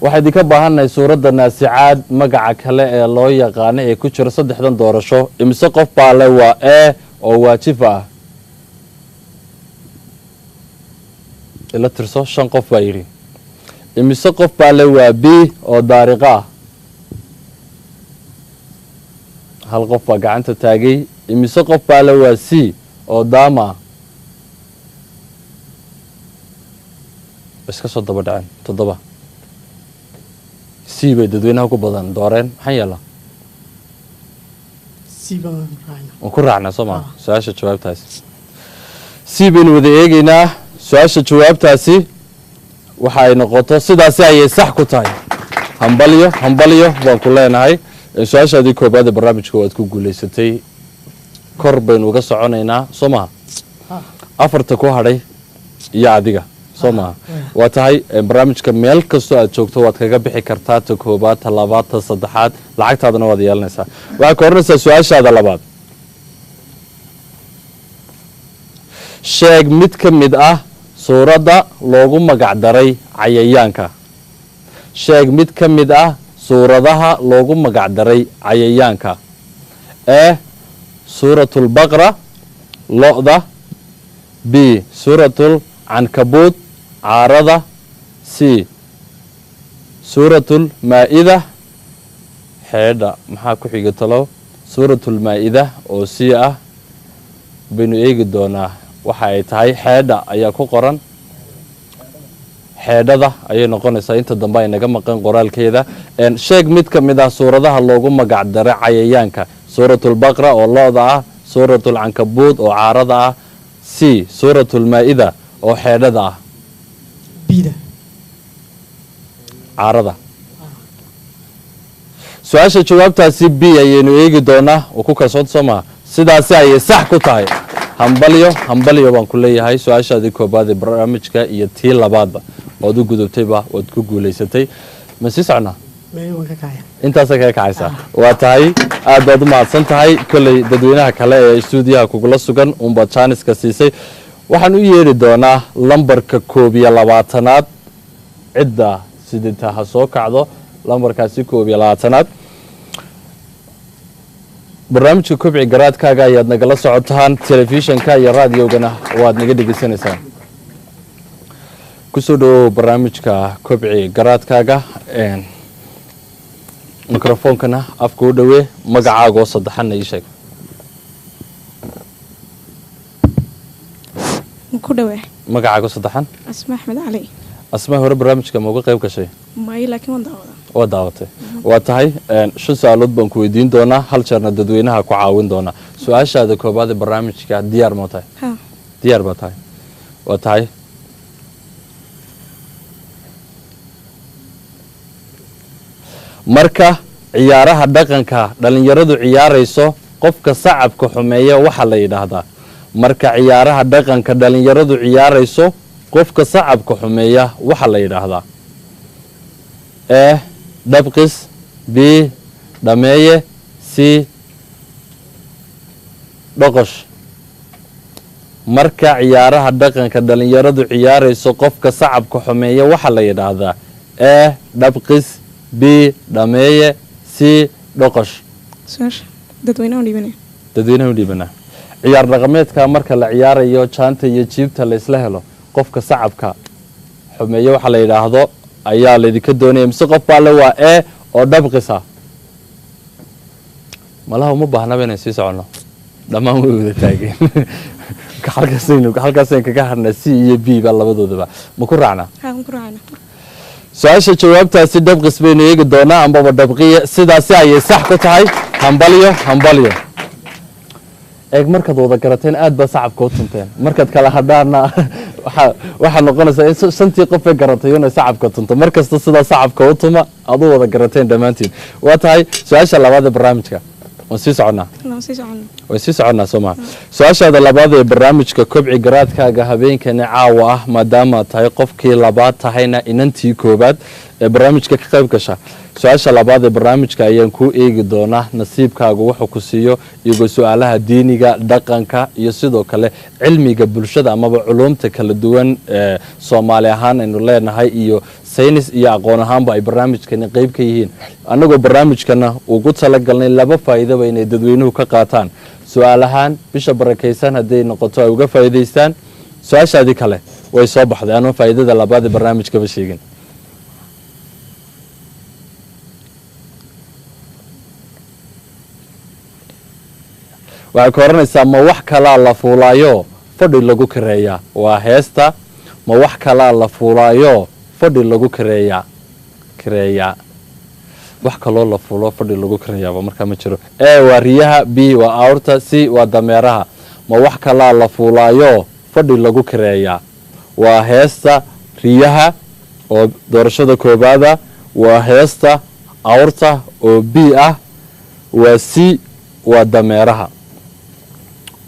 Speaker 3: Waxaa idinka baahannahay suuradda Naasicaad magaca kale ee loo yaqaano ee ku jira saddexdan doorasho. Imise qof baa le waa E oo Waajifa ah? Ila tirso, shan qof baa yidhi. Imise qof baa le waa B oo Daariqa ah? Hal qof baa gacanta taagay. Imise qof baa le waa C oo Daama ah? Iska soo daba dhaceen, toddoba. C bay dadweynaha ku badan dooreen. Maxaa yeelaa?
Speaker 8: C baan raacna.
Speaker 3: Waan ku raacnaa, soo maa? Su-aasha jawaabtaasi C baynu wada eegeynaa. Su-aasha jawaabtaasi waxa ay noqoto, sidaasi ayay sax ku tahay. Hambalyo, hambalyo baan ku leenahay. Su-aashaadii koobaad ee barnaamijka waad ku guulaysatay. Kor baynu uga soconaynaa, soo maha? Afarta ku hadhay iyo adiga, soo maha? Waa tahay. Barnaamijka meel kastoo aad joogto waad kaga bixi kartaa, ta koobaad, ta labaad, ta saddexaad, lacagtaadana waad yeelanaysaa. Waxaad ka odhanaysaa su-aashaada labaad: sheeg mid ka mid ah suuradda loogu magac daray cayayaanka. Sheeg mid ka mid ah suuradaha loogu magac daray cayayaanka. E, Suuratulbaqra, lo-da, B, Suuratul Cankabuud, caarada, C, Suuratul Maa-ida, xeedha. Maxaa ku xiga talow? Suuratulmaa-ida oo C ah baynu eegi doonaa waxa ay tahay. Xeedha ayaa ku qoran, xeedhada ayay noqonaysaa. Inta dambe ay naga maqan qoraalkeeda. Sheeg mid ka mid ah suuradaha loogu magac daray cayayaanka: Suuratulbaqra oo lo-da ah, Suuratulcankabuud oo caarada ah, C, Suuratulmaa-ida oo xeedhada ah.
Speaker 8: Bida.
Speaker 3: Caarada. Su-aasha jawaabtaasi B ayaynu eegi doonaa oo ku kalsoonta, soo maha? Sidaasi ayay sax ku tahay. Hambalyo, hambalyo baan ku leeyahay. Su-aashaadii koobaad ee barnaamijka iyo tii labaadba waad u gudubtayba, waad ku guulaysatay. Ma sii socnaa?
Speaker 8: Meel waan ka kacaya.
Speaker 3: Intaasa kaga kacaysaa. Waa tahay, aad baad u mahadsan tahay. Kolley dadweynaha kale ee stuudiyaha kugula sugan unbaad jaaniska siisay. Waxaan u yeedhi doonaa lambarka 21aad. Cidda sidita ha soo kacdo lambarkaasi 21aad. Barnaamijka Kobci Garaadkaaga ayaad nagala socotaan, telefishanka iyo raadiogana waad naga dhegeysanaysaan. Kusoo dhawow barnaamijka Kobci Garaadkaaga. Mikrofoonkana afka u dhawee, magacaagoo saddexanna ii sheeg.
Speaker 9: Ku dhawee.
Speaker 3: Magacaago saddexan?
Speaker 9: Asma Axmed Cali.
Speaker 3: Asma, hore barnaamijka ma uga qayb gashay?
Speaker 9: May, laakiin waan daawadaa.
Speaker 3: Waa daawatay. Waa tahay, shan su-aalood baan ku weydiin doonaa, hal jeerna dadweynaha ku caawin doonaa. Su-aashaada koobaad ee barnaamijka, diyaar ma tahay?
Speaker 9: Ha.
Speaker 3: Diyaar baa tahay. Waa tahay. Marka ciyaaraha dhaqanka dhalinyaradu ciyaarayso, qofka sacabka xumeeya waxaa la yidhaahdaa? Marka ciyaaraha dhaqanka dhalinyaradu ciyaarayso, Qofka sacabka xumeeya waxaa la yidhaahdaa: E, dhabqis; B, dhameeye; C, dhoqosh. Marka ciyaaraha dhaqanka dhalinyaradu ciyaarayso, qofka sacabka xumeeya waxaa la yidhaahdaa: E, dhabqis; B, dhameeye; C, dhoqosh.
Speaker 9: Su-aasha dadweynaha u dhiibanaya.
Speaker 3: Dadweynaha u dhiibanaa. Ciyaar dhaqameedka marka la ciyaarayo, jaanta iyo jiibta la isla helo, qofka sacabka xumeeye waxaa la yidhaahdo ayaa laydinka doonaya. Mise qof baa le waa E oo dhabqisa? Malaha uma baahnaba inaan sii soconno, dhammaan way wada taageen. Halkaasaynu kaga hadhnaa. C iyo B baa labadoodaba ma ku raacnaa?
Speaker 9: Haa, waan ku raacayna.
Speaker 3: Su-aasha jawaabtaasi dhabqis baynu eegi doonaa, ambaba dhabqiya. Sidaasi ayay sax ku tahay. Hambalyo, hambalyo. Eeg, markaad wada garateen aad baa sacabka u tunteen, markaad kala hadhaana waxaa noqonaysaa in shantii qof ee garatay inay sacabka tunto. Mar kasta sidaa sacabka u tuma aad u wada garateen dhammaantiin. Waa tahay, su-aasha labaad ee barnaamijka waan sii soconnaa.
Speaker 9: Waan sii soconnaa.
Speaker 3: Way sii soconnaa, soo maha? Su-aashaada labaad ee barnaamijka Kobci Garaadkaaga habeenkani caawa ah, maadaama tahay qofkii labaad tahayna inantii koobaad ee barnaamijka ka qayb gasha, su-aasha labaad ee barnaamijka ayaan kuu eegi doonaa nasiibkaagu wuxuu ku siiyo, iyagoo su-aalaha diiniga, dhaqanka iyo sidoo kale cilmiga bulshada amaba culuumta kala duwan ee Soomaali ahaan aynu leenahay iyo saynis iyo aqoon ahaanba ay barnaamijkani qeyb ka yihiin. Annagoo barnaamijkana ugu talagalnay laba faa'iidaba inay dadweynuhu ka qaataan, su-aal ahaan bisha barakaysan hadday noqoto ay uga faa'iidaystaan. Su-aashaadii kale way soo baxday anoo faa'iidada labaad ee barnaamijkaba sheegin. Waxay ku oranaysaa: "Ma wax kalaa la fuulaayo fadhi lagu kareeyaa?" Waa heesta "Ma wax kalaa la fuulaayo fadhi lagu kareeyaa". Wax kaloo la fuulo fadhi lagu kareeyaaba markaa ma jiro. E waa riyaha, B waa awrta, C waa dameeraha. Ma wax kalaa la fuulaayo fadhi lagu kareeyaa? Waa heesta riyaha oo doorashada koobaada, waa heesta awrta oo B ah, waa C waa dameeraha.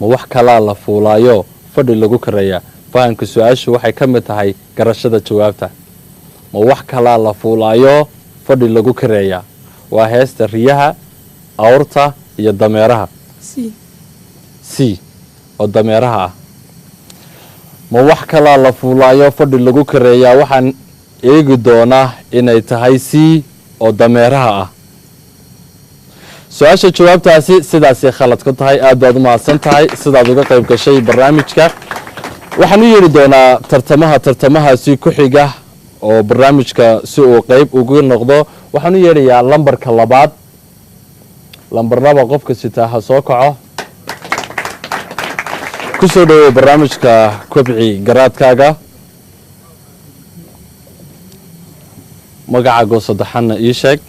Speaker 3: Ma wax kalaa la fuulaayo fadhi lagu kareeyaa? Fahamka su-aashu waxay ka mid tahay garashada jawaabta. Ma wax kalaa la fuulaayo fadhi lagu kareeyaa? Waa heesta riyaha, awrta iyo dameeraha.
Speaker 9: C.
Speaker 3: C oo dameeraha ah. Ma wax kalaa la fuulaayo fadhi lagu kareeyaa? Waxaan eegi doonaa inay tahay C oo dameeraha ah. Su-aasha jawaabtaasi sidaasay khalad ku tahay. Aad baad u mahadsan tahay sidaad uga qayb gashay barnaamijka. Waxaan u yeedhi doonaa tartamaha tartamahaasi ku xiga oo barnaamijka si uu qeyb ugu noqdo. Waxaan u yeedhayaa lambarka labaad. Lambar 2 qofka sitaa ha soo kaco. Ku soo dhawow barnaamijka Kobci Garaadkaaga. Magacaago saddexanna ii sheeg.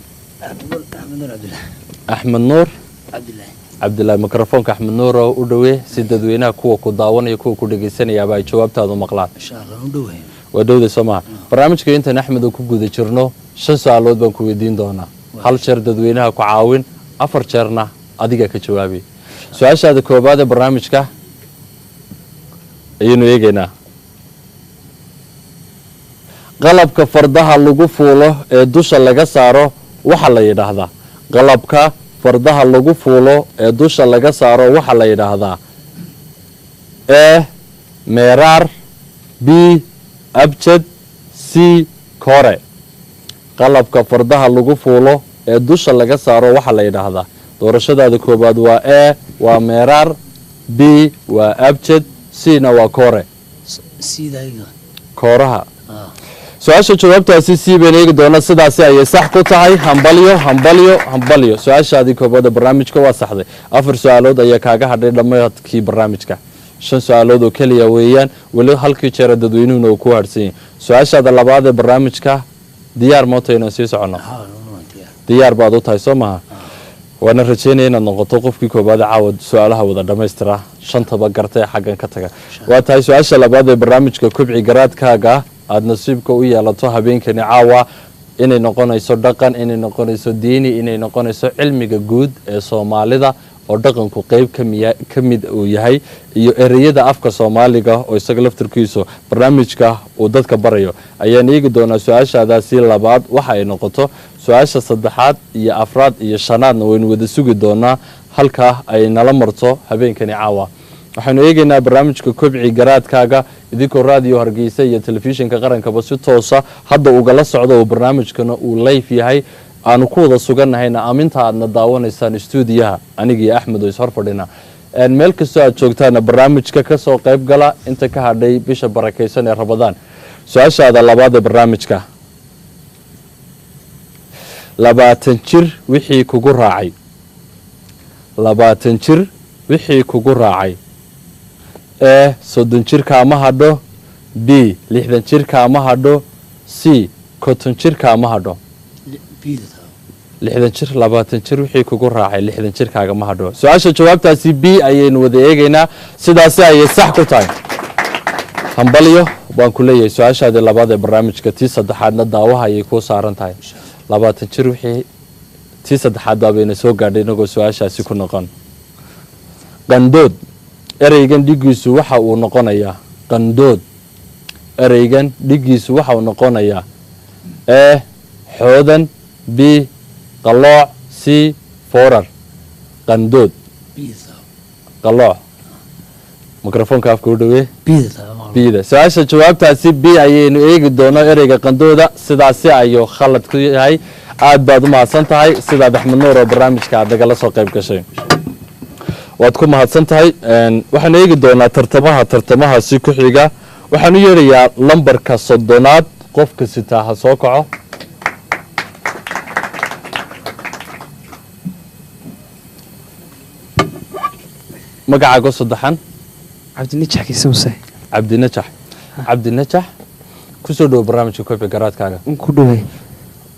Speaker 10: Axmed Nuur Cabdilaahi.
Speaker 3: Axmed Nuur
Speaker 10: Cabdilaahi.
Speaker 3: Cabdilaahi. Mikrofoonka Axmed Nuur oo u dhowee si dadweynaha, kuwa ku daawanaya, kuwa ku dhegaysanayaaba ay jawaabtaadu maqlaan.
Speaker 10: Insha Allah, u dhowahay.
Speaker 3: Waa dhowday, soo maha? Barnaamijka intaan Axmed uu ku guda jirno, shan su-aalood baan ku weydiin doonaa. Hal jeer dadweynaha ku caawin, afar jeerna adiga ka jawaabi. Su-aashaada koobaad ee barnaamijka ayaynu eegaynaa. Qalabka fardaha lagu fuulo ee dusha laga saaro waxaa la yidhaahdaa? Qalabka fardaha lagu fuulo ee dusha laga saaro waxaa la yidhaahdaa: E, meeraar; B, abjad; C, kore. Qalabka fardaha lagu fuulo ee dusha laga saaro waxaa la yidhaahdaa? Doorashadaada koowaad waa E waa meeraar, B waa abjad, C na waa kore.
Speaker 10: Siidayga.
Speaker 3: Kooraha. Su-aasha jawaabtaasi C baynu eegi doona. Sidaasi ayay sax ku tahay. Hambalyo, hambalyo, hambalyo. Su-aashaadii koobaad ee barnaamijka waa saxday. Afar su-aalood ayaa kaaga hadhay dhammaadkii barnaamijka. Shan su-aalood oo keliya weeyaan, weli halkii jeera dadweynuhuna uu ku harsan yahay. Su-aashaada labaad ee barnaamijka, diyaar moota inaan sii soconno? Diyaar baad u tahay, soo maha? Waana rajeynaya inaad noqoto qofkii koobaad ee caawa su-aalaha wada dhammaystira, shantaba garta ee xaggan ka taga. Waa tahay, su-aasha labaad ee barnaamijka Kobci Garaadkaaga aada nasiibka u yeelato habeenkani caawa, inay noqonayso dhaqan, inay noqonayso diini, inay noqonayso cilmiga guud ee Soomaalida Oo dhaqanku qeyb ka mid uu yahay iyo ereyada afka Soomaaliga oo isaga laftirkiisu barnaamijka uu dadka barayo ayaan eegi doonaa. Su-aashaadaasi labaad waxa ay noqoto, su-aasha saddexaad iyo afraad iyo shanaadna waynu wada sugi doonaa halkaa ay nala marto habeenkani caawa. Waxaynu eegaynaa barnaamijka Kobci Garaadkaaga, idinkoo Raadiyo Hargeysa iyo Telefishinka Qarankaba si toosa hadda ugala socdo oo barnaamijkana uu live yahay, aanu ku wada sugannahayna aminta aadna daawanaysaan stuudiyaha, aniga iyo Axmed oo ishor fadhina. Meel kastoo aad joogtaana barnaamijka kasoo qayb gala inta ka hadhay bisha barakaysan ee Ramadaan. Su-aashaada labaad ee barnaamijka: 20 jir wixii kugu raacay, 20 jir wixii kugu raacay: E, 30 jir kaama hadho; B, 60 jir kaama hadho; C, 50 jir kaama hadho.
Speaker 10: Bida taa.
Speaker 3: 60 jir, 20 jir wixii kugu raacay 60 jir kaagama hadho. Su-aasha jawaabtaasi B ayaynu wada eegaynaa. Sidaasi ayay sax ku tahay. Hambalyo baan ku leeyahay. Su-aashaadii labaad ee barnaamijka, tii saddexaadna daawaha ayay kuu saaran tahay. 20 jir wixii, tii saddexaad baabayna soo gaadhay inagoo su-aashaasi ku noqon. Qandood, ereygan dhigiisu waxa uu noqonayaa. Qandood, ereygan dhigiisu waxa uu noqonayaa: E, xoodan; B, qalooc; C, foorar. Qandood.
Speaker 10: Bida taa.
Speaker 3: Qalooc. Mikrofoonka afka u dhawee.
Speaker 10: Bida taa.
Speaker 3: Bida. Su-aasha jawaabtaasi B ayaynu eegi doono. Ereyga qandooda sidaasi ayuu khalad ku yahay. Aad baad u mahadsan tahay sidaad, Axmed Nuur, oo barnaamijka aad nagala soo qayb gashay, waad ku mahadsan tahay. Waxaanu eegi doonaa tartamaha tartamahaasi ku xiga. Waxaanu yeerayaa lambarka 30aad. Qofka sitaa ha soo kaco. Magacaago saddexan?
Speaker 11: Cabdinajax Kiise Muse.
Speaker 3: Cabdinajax, Cabdinajax, kusoo dhowo barnaamijka Kobci Garaadkaaga.
Speaker 11: Ku dhoway.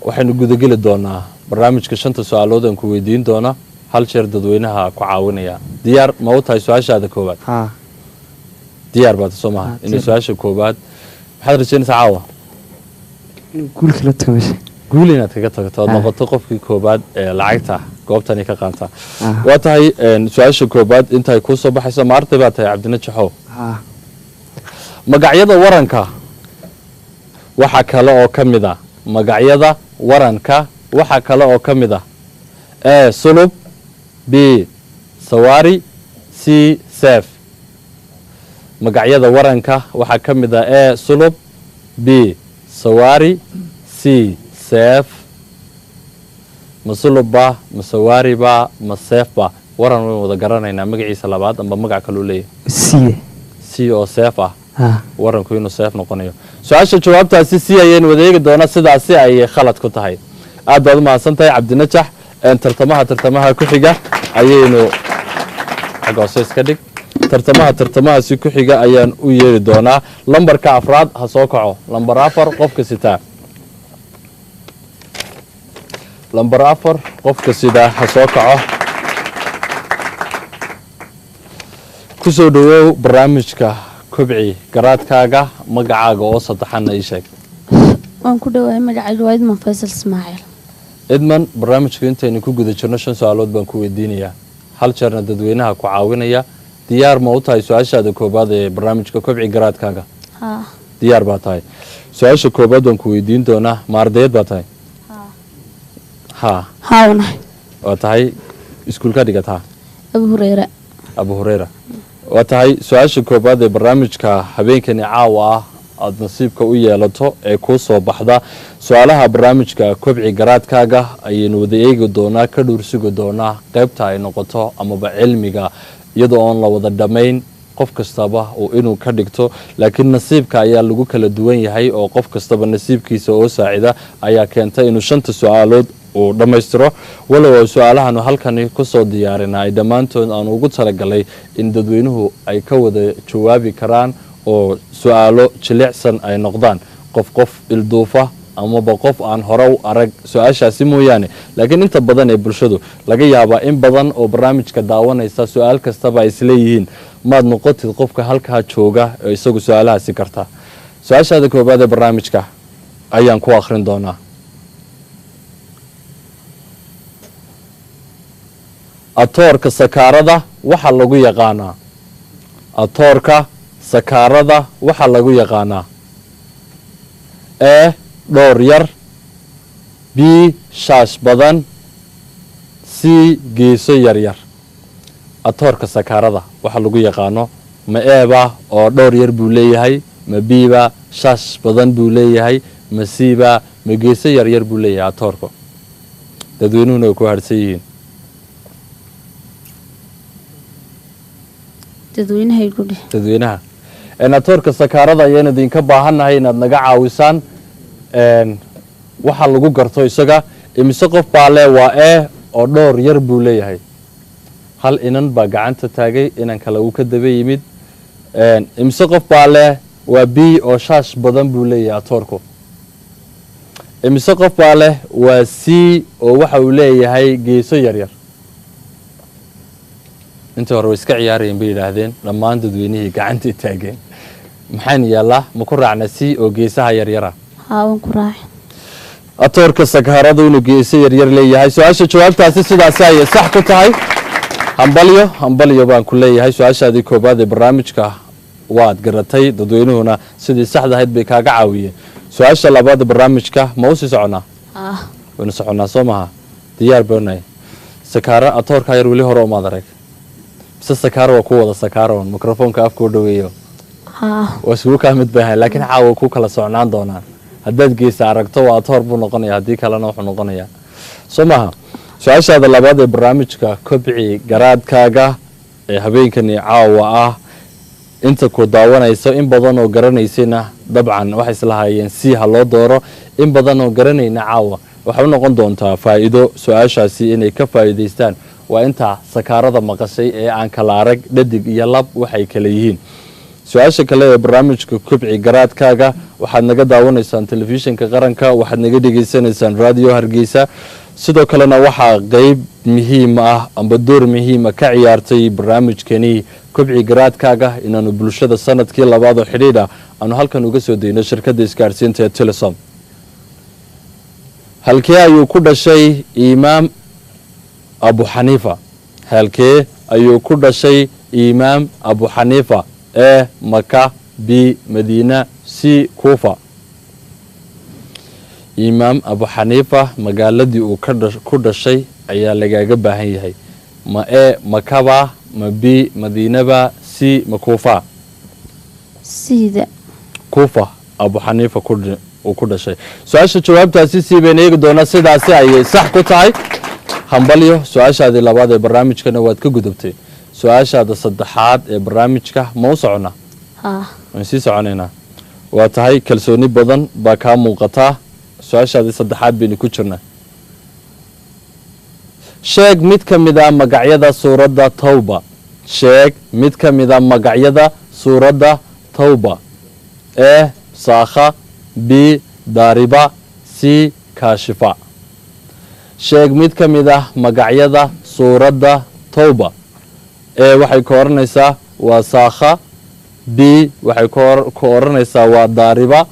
Speaker 3: Waxaynu gudageli doonaa barnaamijka. Shanta su-aalood aan ku weydiin doona, hal jeer dadweynaha ku caawinaya. Diyaar ma u tahay su-aashaada koowaad?
Speaker 11: Haa.
Speaker 3: Diyaar baad soo maha? Inay
Speaker 11: Diyaar.
Speaker 3: Su-aasha koowaad, maxaad rajaynaysaa caawa?
Speaker 11: Guul kala tago meesha.
Speaker 3: Guul inaad kaga tagto, aad noqoto qofkii koowaad ee lacagta goobtani ka qaata. Waa tahay. Su-aasha koowaad intay kuu soo baxayso, ma arday baa tahay, Cabdinajaxow?
Speaker 11: Haa.
Speaker 3: Magacyada waranka waxaa kale oo ka mid ah, magacyada waranka waxaa kale oo ka mid ah: E, sulub; B, sawaari; C, seef. Magacyada waranka waxaa ka mid ah: E, sulub; B, sawaari; C, seef. Ma sulubba, ma sawaariba, ma seefba? Waran wayn wada garanaynaa magaciisa labaad amba magac kaluu leeyahay.
Speaker 11: C.
Speaker 3: C oo seef ah.
Speaker 11: Haa.
Speaker 3: Waranku inuu seef noqonayo. Su-aasha jawaabtaasi C ayaynu wada eegi doonaa. Sidaasi ayay khalad ku tahay. Aad baad u mahadsan tahay, Cabdinajax. Tartamaha tartamaha ku xiga ayaynu xagga hoose iska dhig. Tartamaha tartamahaasi ku xiga ayaan u yeeri doonaa. Lambarka afraad ha soo kaco. Lambar 4 qofka sitaa, lambar 4 qofka sidaa ha soo kaco. Kusoo dhawow barnaamijka Kobci Garaadkaaga. Magacaaga oo saddexanna ii sheeg.
Speaker 12: Waan ku dhowahay. Magacaygu waa Idman Faysal Ismaaciil.
Speaker 3: Idman, barnaamijka intaynu ku guda jirno shan su-aalood baan ku weydiinayaa, hal jeerna dadweynaha ku caawinaya. Diyaar ma u tahay su-aashaada koobaad ee barnaamijka Kobci Garaadkaaga?
Speaker 12: Haa.
Speaker 3: Diyaar baa tahay. Su-aasha koobaad baan ku weydiin doonaa. Ma ardayd baa tahay? Haa?
Speaker 12: Haa, wanahay.
Speaker 3: Waa tahay. Iskuulka dhigataa?
Speaker 12: Abu Hureyra.
Speaker 3: Abu Hureyra. Waa tahay. Su-aasha koobaad ee barnaamijka habeenkani caawa ah aada nasiibka u yeelato ee kuu soo baxda, su-aalaha barnaamijka Kobci Garaadkaaga ayaynu wada eegi doonaa, ka dhuursugi doonaa qeybta ay noqoto amaba cilmiga, iyadoo oon la wada dhammayn qof kastaba uu inuu ka dhigto, laakiin nasiibka ayaa lagu kala duwan yahay oo qof kastaba nasiibkiisa oo saacida ayaa keenta inuu shanta su-aalood uu dhammaystiro. Walow oo su-aalahanu halkani kusoo diyaarina ay dhammaantood aanu ugu talagalay in dadweynuhu ay ka wada jawaabi karaan oo su-aalo jilicsan ay noqdaan, qof qof ilduufa amaba qof aan hore u arag su-aashaasi mooyaane. Laakiin inta badan ee bulshadu laga yaabaa in badan oo barnaamijka daawanaysa su-aal kastaba ay isleeyihiin maad noqotid qofka halkaa jooga ee isagu su-aalahaasi karta. Su-aashaada koobaad ee barnaamijka ayaan ku akhrin doonaa. Atoorka sakaarada waxaa lagu yaqaanaa. Atoorka sakaarada waxaa lagu yaqaanaa: E, dhowr yar; B, shaash badan; C, geeso yaryar. Atoorka sakaarada waxaa lagu yaqaano, ma E-ba oo dhowr yar buu leeyahay, ma B-ba shaash badan buu leeyahay, ma C-ba, ma geeso yaryar buu leeyahay atoorka? Dadweynuhuna way ku harsan yihiin.
Speaker 12: Dadweynaha igu dheh.
Speaker 3: Dadweynaha atoorka sakaarada ayaan idinka baahannahay inaad naga caawisaan waxaa lagu garto isaga. Imise qof baa le waa E oo dhowr yar buu leeyahay? Hal inan baa gacanta taagay, inan kale uu ka daba yimid. Imise qof baa leh waa B oo shaash badan buu leeyahay atoorku? Imise qof baa leh waa C oo waxa uu leeyahay geeso yaryar? Intii hore way iska ciyaarayeen bay yidhaahdeen. Dhammaan dadweynihii gacantay taageen. Maxaan yeellaa? Ma ku raacna C oo geesaha yaryara?
Speaker 12: Haa, waan ku raaci.
Speaker 3: Atoorka sakaaradu inuu geeso yaryar leeyahay. Su-aasha jawaabtaasi sidaasi ayay sax ku tahay. Hambalyo, hambalyo baan ku leeyahay. Su-aashaadii koobaad ee barnaamijka waad garatay, dadweynuhuna sidii saxda ahayd bay kaaga caawiyeen. Su-aasha labaad ee barnaamijka ma usii soconaa?
Speaker 12: Haa.
Speaker 3: Waynu soconaa, soo maha? Diyaar baanahay. Sakaaro atoorka yar weli hore umaad arag, mise sakaaro waa ku wada sakaaroon mikrofoonka afka u dhaweeyo?
Speaker 12: Haa.
Speaker 3: Waa isugu kaa mid bay ahayn, laakiin caawa ku kala socnaan doonaan. Haddaad geesa aragto waa atoor buu noqonaya, haddii kalena wuxuu noqonayaa, soo maha? Su-aashaada labaad ee barnaamijka Kobci Garaadkaaga ee habeenkani caawa ah, inta ku daawanayso in badan oo garanaysayna dabcan waxay islahaayeen si ha loo dooro. In badan oo garanayna caawa waxay u noqon doontaa faa'iido su-aashaasi inay ka faa'iidaystaan. Waa inta sakaarada maqashay ee aan kala arag dhadig iyo lab waxay kala yihiin. Su-aasha kale ee barnaamijka Kobci Garaadkaaga, waxaad naga daawanaysaan Telefishinka Qaranka, waxaad naga dhegaysanaysaan Radio Hargeysa. Sidoo kalena waxaa qeyb muhiim ah amba door muhiima ka ciyaartay barnaamijkani Kobci Garaadkaaga inaanu bulshada sanadkii labaad oo xidhiidha aanu halkan uga soo dayno shirkadda isgaadhsiinta ee Telesom. Halkee ayuu ku dhashay Imaam Abu Xaniifa? Halkee ayuu ku dhashay Imaam Abu Xaniifa? E, Maka; B, Madiina; C, Kuufa. Imaam Abu Xaniifa magaaladii uu ku dhashay ayaa lagaaga baahan yahay. Ma E, Makaba; ma B, Madiinaba; C, ma Kuufa?
Speaker 12: Sida.
Speaker 3: Kuufa Abu Xaniifa uu ku dhashay. Su-aasha jawaabtaasi sii bayna eegi doonaa. Sidaasi ayay sax ku tahay. Hambalyo. Su-aashaadii labaad ee barnaamijkana waad ka gudubtay. Su-aashaada saddexaad ee barnaamijka ma u soconaa?
Speaker 12: Haa.
Speaker 3: Waan sii soconaynaa. Waa tahay, kalsooni badan baa kaa muuqataa. Su-aashaadii saddexaad baynu ku jirnaa. Sheeg mid ka mid a magacyada suuradda Tawba. Sheeg mid ka mid a magacyada suuradda Tawba. E, Saakha; B, Daariba; C, Kaashifa. Sheeg mid ka mid ah magacyada suuradda Tawba. E waxay ka odhanaysaa waa Saakha, B waxay ka odhanaysaa waa Daariba,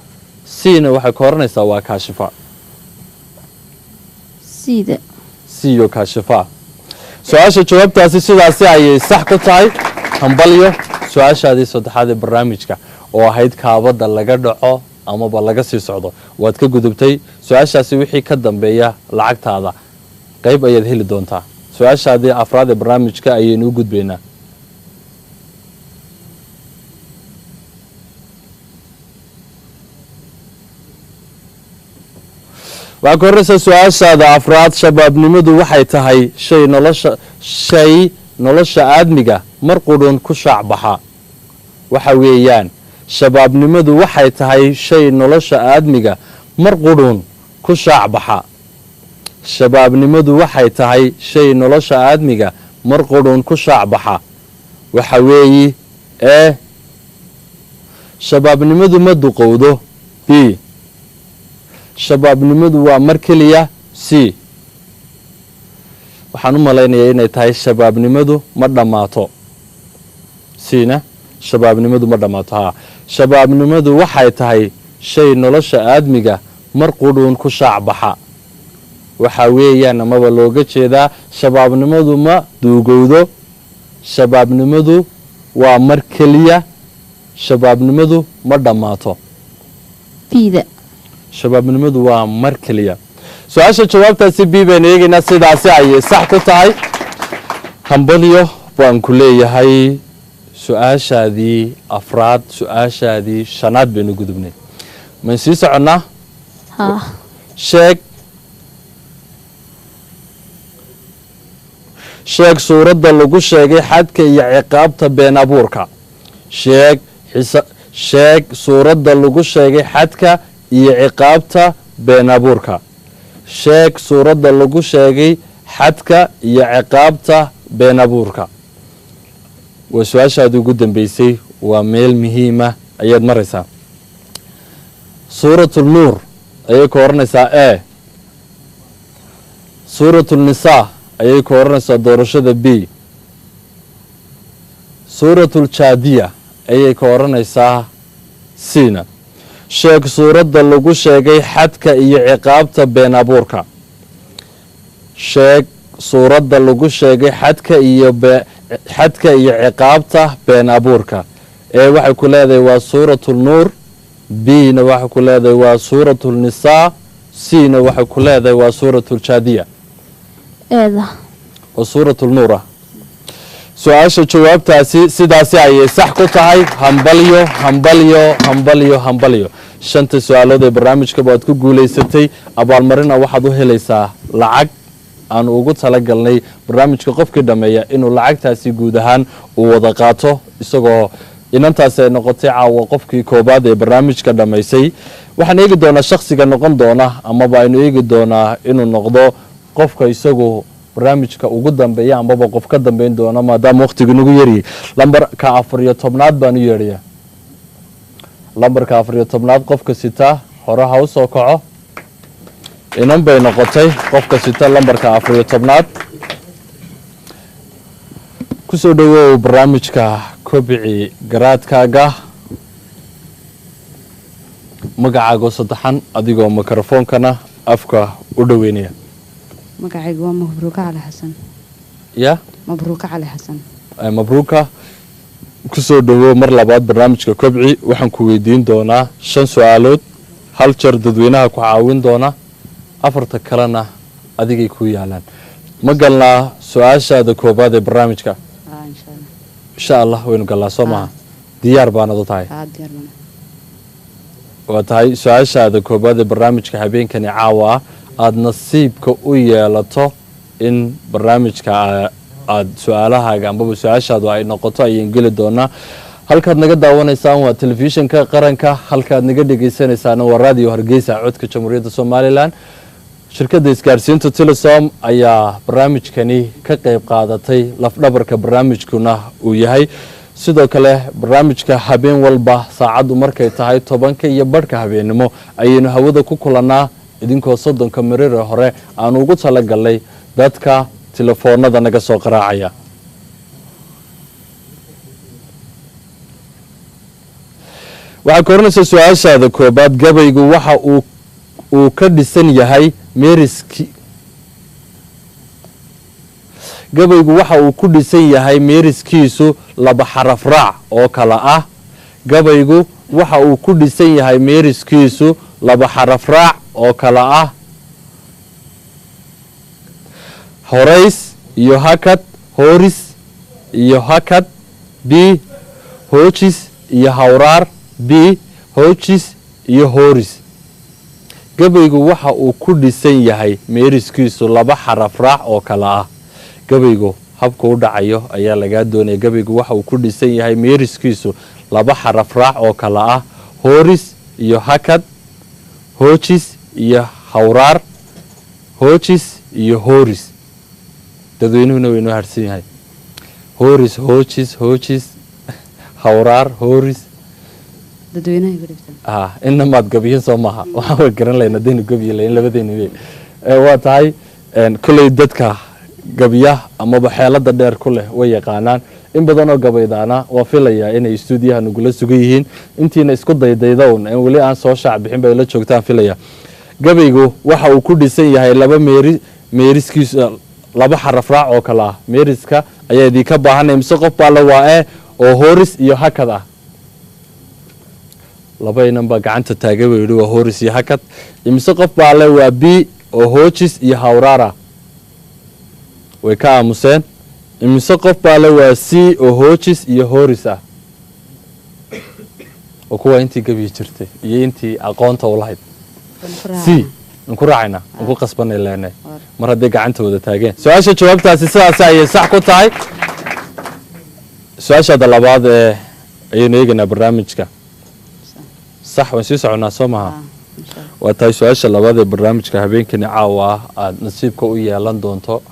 Speaker 3: C-na waxay ka odhanaysaa waa Kaashifa.
Speaker 12: Sida.
Speaker 3: C iyo Kaashifa. Su-aasha jawaabtaasi sidaasi ayay sax ku tahay. Hambalyo. Su-aashaadii saddexaad ee barnaamijka oo ahayd kaabada laga dhaco amaba laga sii socdo waad ka gudubtay. Su-aashaasi wixii ka dambeeya lacagtaada qayb ayaad heli doontaa. Su-aashaadii afraad ee barnaamijka ayaynu u gudbaynaa. Waxaa ka horeysa su-aashaada afraad: shabaabnimadu waxay tahay shay nolosha aadmiga mar qudhun ku shaac baxa. Waxa weeyaan, shabaabnimadu waxay tahay shay nolosha aadmiga mar qudhun ku shaac baxa. Shabaabnimadu waxay tahay shay nolosha aadmiga mar qudhun ku shaac baxa. Waxa weeyi: E, shabaabnimadu ma duqowdo; B, shabaabnimadu waa mar keliya; C, waxaan u malaynayaa inay tahay shabaabnimadu ma dhammaato. C-na shabaabnimadu ma dhammaato. Haa, shabaabnimadu waxay tahay shay nolosha aadmiga mar qudhuun ku shaac baxa. Waxaa weeyaan amaba looga jeedaa shabaabnimadu ma duugowdo, shabaabnimadu waa mar keliya, shabaabnimadu ma dhammaato.
Speaker 12: Bida.
Speaker 3: Shabaabnimadu waa mar keliya. Su-aasha jawaabtaasi B baynu eegaynaa. Sidaasi ayay sax ku tahay. Hambalyo baan ku leeyahay. Su-aashaadii afraad, su-aashaadii shanaad baynu gudubnay. Mayn sii soconnaa?
Speaker 12: Haa.
Speaker 3: Sheeg suuradda lagu sheegay xadka iyo ciqaabta been abuurka. Sheeg xisa, sheeg suuradda lagu sheegay xadka iyo ciqaabta been abuurka. Sheeg suuradda lagu sheegay xadka iyo ciqaabta been abuurka. Waa su-aashaadii ugu dambeysay, waa meel muhiima ayaad maraysaa. Suuratu Nuur ayay ka oranaysaa E, Suuratu Nisaa ayay ka oranaysaa doorashada B, Suuratuljaadiya ayay ka oranaysaa C-na. Sheeg suuradda lagu sheegay xadka iyo ciqaabta been abuurka. Sheeg suuradda lagu sheegay xadka iyo ciqaabta been abuurka. Ee waxay ku leedahay waa Suuratu Nuur, B-na waxay ku leedahay waa Suuratu Nisaa, C-na waxay ku leedahay waa Suuratuljaadiya.
Speaker 12: Eeda.
Speaker 3: Oo Suuratulnuur ah. Su-aasha jawaabtaasi sidaasi ayay sax ku tahay. Hambalyo, hambalyo, hambalyo, hambalyo. Shanta su-aalood ee barnaamijka baad ku guulaysatay. Abaalmarina waxaad u helaysaa lacag aanu ugu talagalnay barnaamijka qofkii dhammeeya inuu lacagtaasi guud ahaan uu wada qaato, isagoo inantaasi ay noqotay caawa qofkii koobaad ee barnaamijka dhammaysay. Waxaan eegi doonaa shakhsiga noqon doona, amaba aynu eegi doonaa inuu noqdo qofka isagu barnaamijka ugu dambeeya amaba qof ka dambeyn doona, maadaama waqtigu nagu yariyay. Lambarka 14aad baan u yeedhaya. Lambarka 14aad qofka sita hore ha u soo kaco. Inan bay noqotay qofka sita lambarka 14aad. Kusoo dhawow barnaamijka Kobci Garaadkaaga. Magacaago saddexan, adigoo mikrofoonkana afka u dhoweynaya.
Speaker 13: Magacaygu waa Mabruuka Cali Xasan.
Speaker 3: Ya?
Speaker 13: Mabruuka Cali Xasan.
Speaker 3: Mabruuka, kusoo dhawow mar labaad barnaamijka Kobci. Waxaan ku weydiin doonaa shan su-aalood. Hal jeer dadweynaha ku caawin doona, afarta kalena adigay ku yaalaan. Ma galnaa su-aashaada koobaad ee barnaamijka?
Speaker 13: Haa, insha Allah.
Speaker 3: Insha Allah waynu galnaa, soo maha? Diyaar baanad u tahay?
Speaker 13: Haa, diyaar baan.
Speaker 3: Waa tahay. Su-aashaada koobaad ee barnaamijka habeenkani caawa ah aada nasiibka u yeelato in barnaamijka aada su-aalahaaga ambaba su-aashaadu ay noqoto ayaan geli doonaa. Halkaad naga daawanaysaan waa Telefishinka Qaranka, halkaad naga dhegeysanaysaana waa Radio Hargeysa, codka Jamhuuriyadda Somalilan. Shirkadda isgaarsiinta Telesom ayaa barnaamijkani ka qeyb qaadatay, lafdhabarka barnaamijkuna uu yahay. Sidoo kale barnaamijka habeen walba saacaddu markay tahay 10:30 habeennimo ayaynu hawada ku kulannaa, idinkoo 30ka marir hore aanu ugu talagalnay dadka telefoonada naga soo qaraacaya. Waxaa koranaysa su-aashaada koobaad: gabaygu waxa uu ka dhisan yahay meeriski, gabaygu waxa uu ku dhisan yahay meeriskiisu laba xaraf raac oo kala ah. Gabaygu waxa uu ku dhisan yahay meeriskiisu laba xaraf raac oo kala ah: horays iyo hakad, hooris iyo hakad, B hoojis iyo hawraar, B hoojis iyo hooris. Gabaygu waxa uu ku dhisan yahay meeriskiisu laba xaraf raac oo kala ah. Gabaygu habka u dhacayo ayaa lagaa doonaya. Gabaygu waxa uu ku dhisan yahay meeriskiisu laba xaraf raac oo kala ah: hooris iyo hakad, hoojis iyo hawraar, hoojis iyo hooris. Dadweynuhuna waynoo harsan yahay. Hooris, hoojis, hoojis, hawraar, hooris.
Speaker 13: Dadweynaha igu dhibtan.
Speaker 3: Ah, inna maad gabiyin soo maaha? Waxaan way garan lahayn haddaynu gabiyi lahayn labadeenaba. Waa tahay. Kolley dadka gabiya amaba xeelada dheer ku leh way yaqaanaan. In badan oo gabaydaana waa filayaa inay istuudiyaha nagula sugan yihiin. Intiina isku daydayda un in weli aan soo shaac bixin bay la joogtaan filaya. Gabaygu waxa uu ku dhisan yahay laba meeri, meeriskiisa laba xaraf raac oo kale ah. Meeriska ayaa idinka baahanay. Mise qof baa la waa e oo hooris iyo hakad ah? Laba inan baa gacanta taagay, buu yidhi waa hooris iyo hakad. Imise qof baa le waa B oo hoojis iyo hawraara? Way ka aamuseen. Imise qof baa le waa C oo hoojis iyo hooris ah? Oo kuwa intii gabiyi jirtay iyo intii aqoonta u lahayd C aan ku raacayna, aan ku qasbanay leenay mar hadday gacanta wada taageen. Su-aasha jawaabtaasi sidaasi ayay sax ku tahay. Su-aashaada labaad ee ayaynu eegaynaa barnaamijka. Sax, waan sii soconaa, soo maha? Waa tahay. Su-aasha labaad ee barnaamijka habeenkani caawa ah aada nasiibka u yeelan doonto,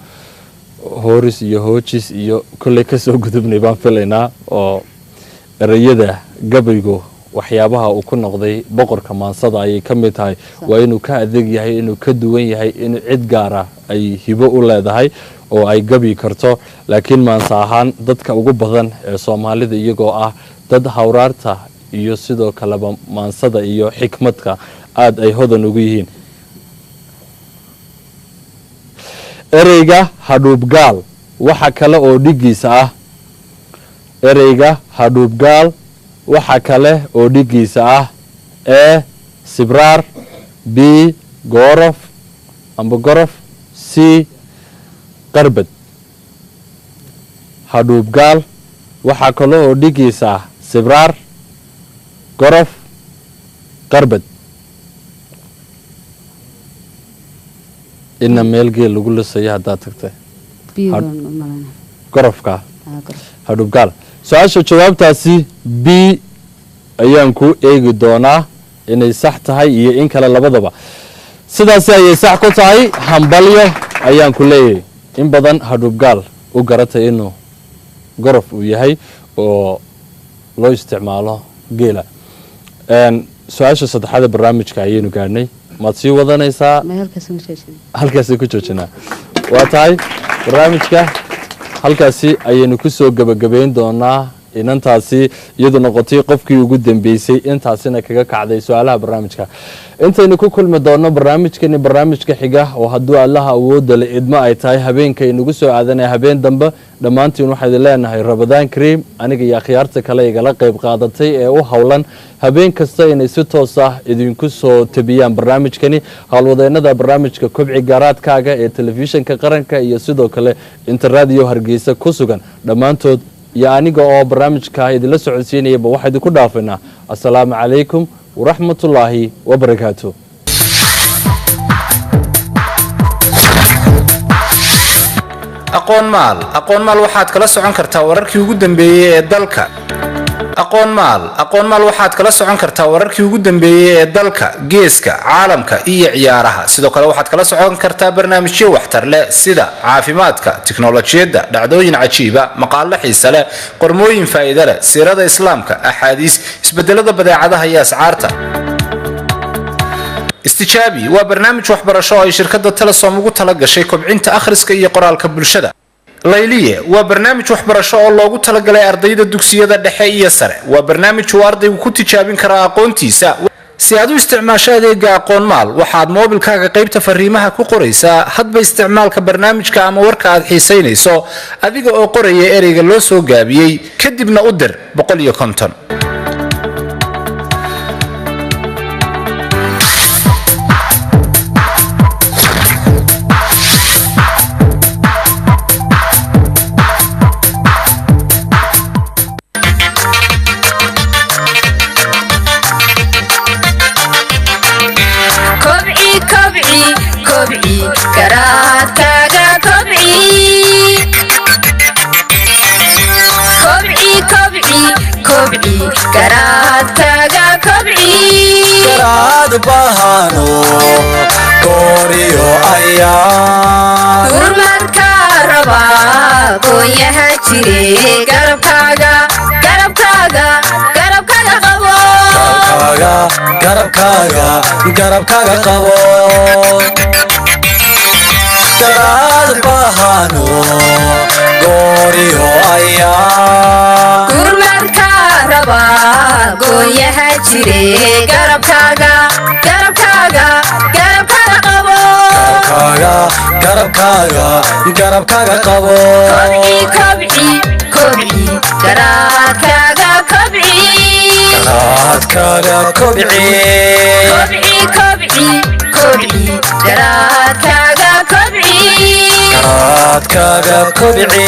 Speaker 3: hooris iyo hoojis iyo kolley kasoo gudubnay baan filaynaa, oo ereyada gabaygu waxyaabaha uu ku noqday boqorka maansada ayay ka mid tahay. Waa inuu ka adeeg yahay, inuu ka duwan yahay, inuu cid gaara ay hibo u leedahay oo ay gabi karto. Laakiin maansa ahaan dadka ugu badan ee Soomaalida, iyagoo ah dad hawraarta iyo sidoo kaleba maansada iyo xikmadka aada ay hodan ugu yihiin. Ereyga hadhuubgaal waxa kale oo dhigiisa ah, ereyga hadhuubgaal waxa kale oo dhigiisa ah: E sibraar, B goorof amba gorof, C qarbad. Hadhuubgaal waxaa kale oo dhigiisa ah sibraar, gorof, qarbad. Ina meel geel lagu lisayo haddaad tagtay.
Speaker 13: B baan u malaynaya.
Speaker 3: Gorofka?
Speaker 13: Ah, gorof.
Speaker 3: Hadhuubgaal. Su-aasha jawaabtaasi B ayaan ku eegi doonaa inay sax tahay iyo in kale labadaba. Sidaasi ayay sax ku tahay. Hambalyo ayaan ku leeyahay. In badan hadhuubgaal u garatay inuu gorof uu yahay oo loo isticmaalo geela. Su-aasha saddexaad ee barnaamijka ayaynu gaadhnay. Maad sii wadanaysaa?
Speaker 13: Ma halkaas ma joojin.
Speaker 3: Halkaasi ku joojinaa. Waa tahay, barnaamijka halkaasi ayaynu kusoo gebagabayn doonaa. Inantaasi iyadu noqotay qofkii ugu dambeysay, intaasina kaga kacday su-aalaha barnaamijka. Intaynu ku kulmi doono barnaamijkani barnaamijka xiga, oo hadduu Allaha awoodda le idmo ay tahay habeenka inagu soo aadanaya habeen dambe, dhammaantiin waxaa idin leenahay Ramadaan Kariim. Aniga iyo akhyaarta kale igala qayb qaadatay ee u howlan habeen kasta inay si toos ah idinku soo tabiyaan barnaamijkani, howlwadeenada barnaamijka Kobci Garaadkaaga ee Telefishinka Qaranka iyo sidoo kale inta Raadiyo Hargeysa ku sugan dhammaantood, iyo aniga oo barnaamijka idinla socodsiinayaba, waxaa idinku dhaafaynaa assalaamu calaykum waraxmatullaahi wabarakaatu.
Speaker 14: Aqoon Maal. Aqoon Maal waxaad kala socon kartaa wararkii ugu dambeeyey ee dalka. Aqoon Maal. Aqoon Maal waxaad kala socon kartaa wararkii ugu dambeeyey ee dalka, geeska, caalamka iyo ciyaaraha. Sidoo kale waxaad kala socon kartaa barnaamijyo waxtar leh sida caafimaadka, tiknolojiyadda, dhacdooyin cajiiba, maqaalo xiise leh, qormooyin faa'iido leh, siirada islaamka, axaadiis, isbedelada badeecadaha iyo ascaarta. Istijaabi waa barnaamij waxbarasho oo ay shirkadda Telesom ugu tala gashay kobcinta akhriska iyo qoraalka bulshada. Layliye waa barnaamij waxbarasho oo loogu talagalay ardayda dugsiyada dhexe iyo sare. Waa barnaamij uu ardaygu ku tijaabin karo aqoontiisa. Si aad u isticmaasho adeega Aqoon Maal, waxaad moobilkaaga qaybta fariimaha ku qoraysaa hadba isticmaalka barnaamijka ama warka aad xiisaynayso, adiga oo qoraya ereyga loo soo gaabiyey, kadibna u dir 150.
Speaker 1: Kobci, kobci, kobci garaadkaaga, kobci, kobci, kobci, kobci garaadkaaga, kobci.
Speaker 2: Garaad bahano gooriyo ayaa
Speaker 1: Gurmadka rabaa gooyaha jire, garabkaaga, garabkaaga, garabkaaga qabo.
Speaker 2: Garabkaaga, garabkaaga, garabkaaga qabo. Garaad bahano gooriyo ayaa
Speaker 1: Gurmadka rabaa gooyaha jire, garabkaaga, garabkaaga, garabkaaga.
Speaker 2: Garabkaaga, garabkaaga qabo.
Speaker 1: Kobci, kobci, kobci garaadkaaga, kobci.
Speaker 2: Garaadkaaga kobci.
Speaker 1: Kobci, kobci, kobci garaadkaaga, kobci.
Speaker 2: Garaadkaaga kobci.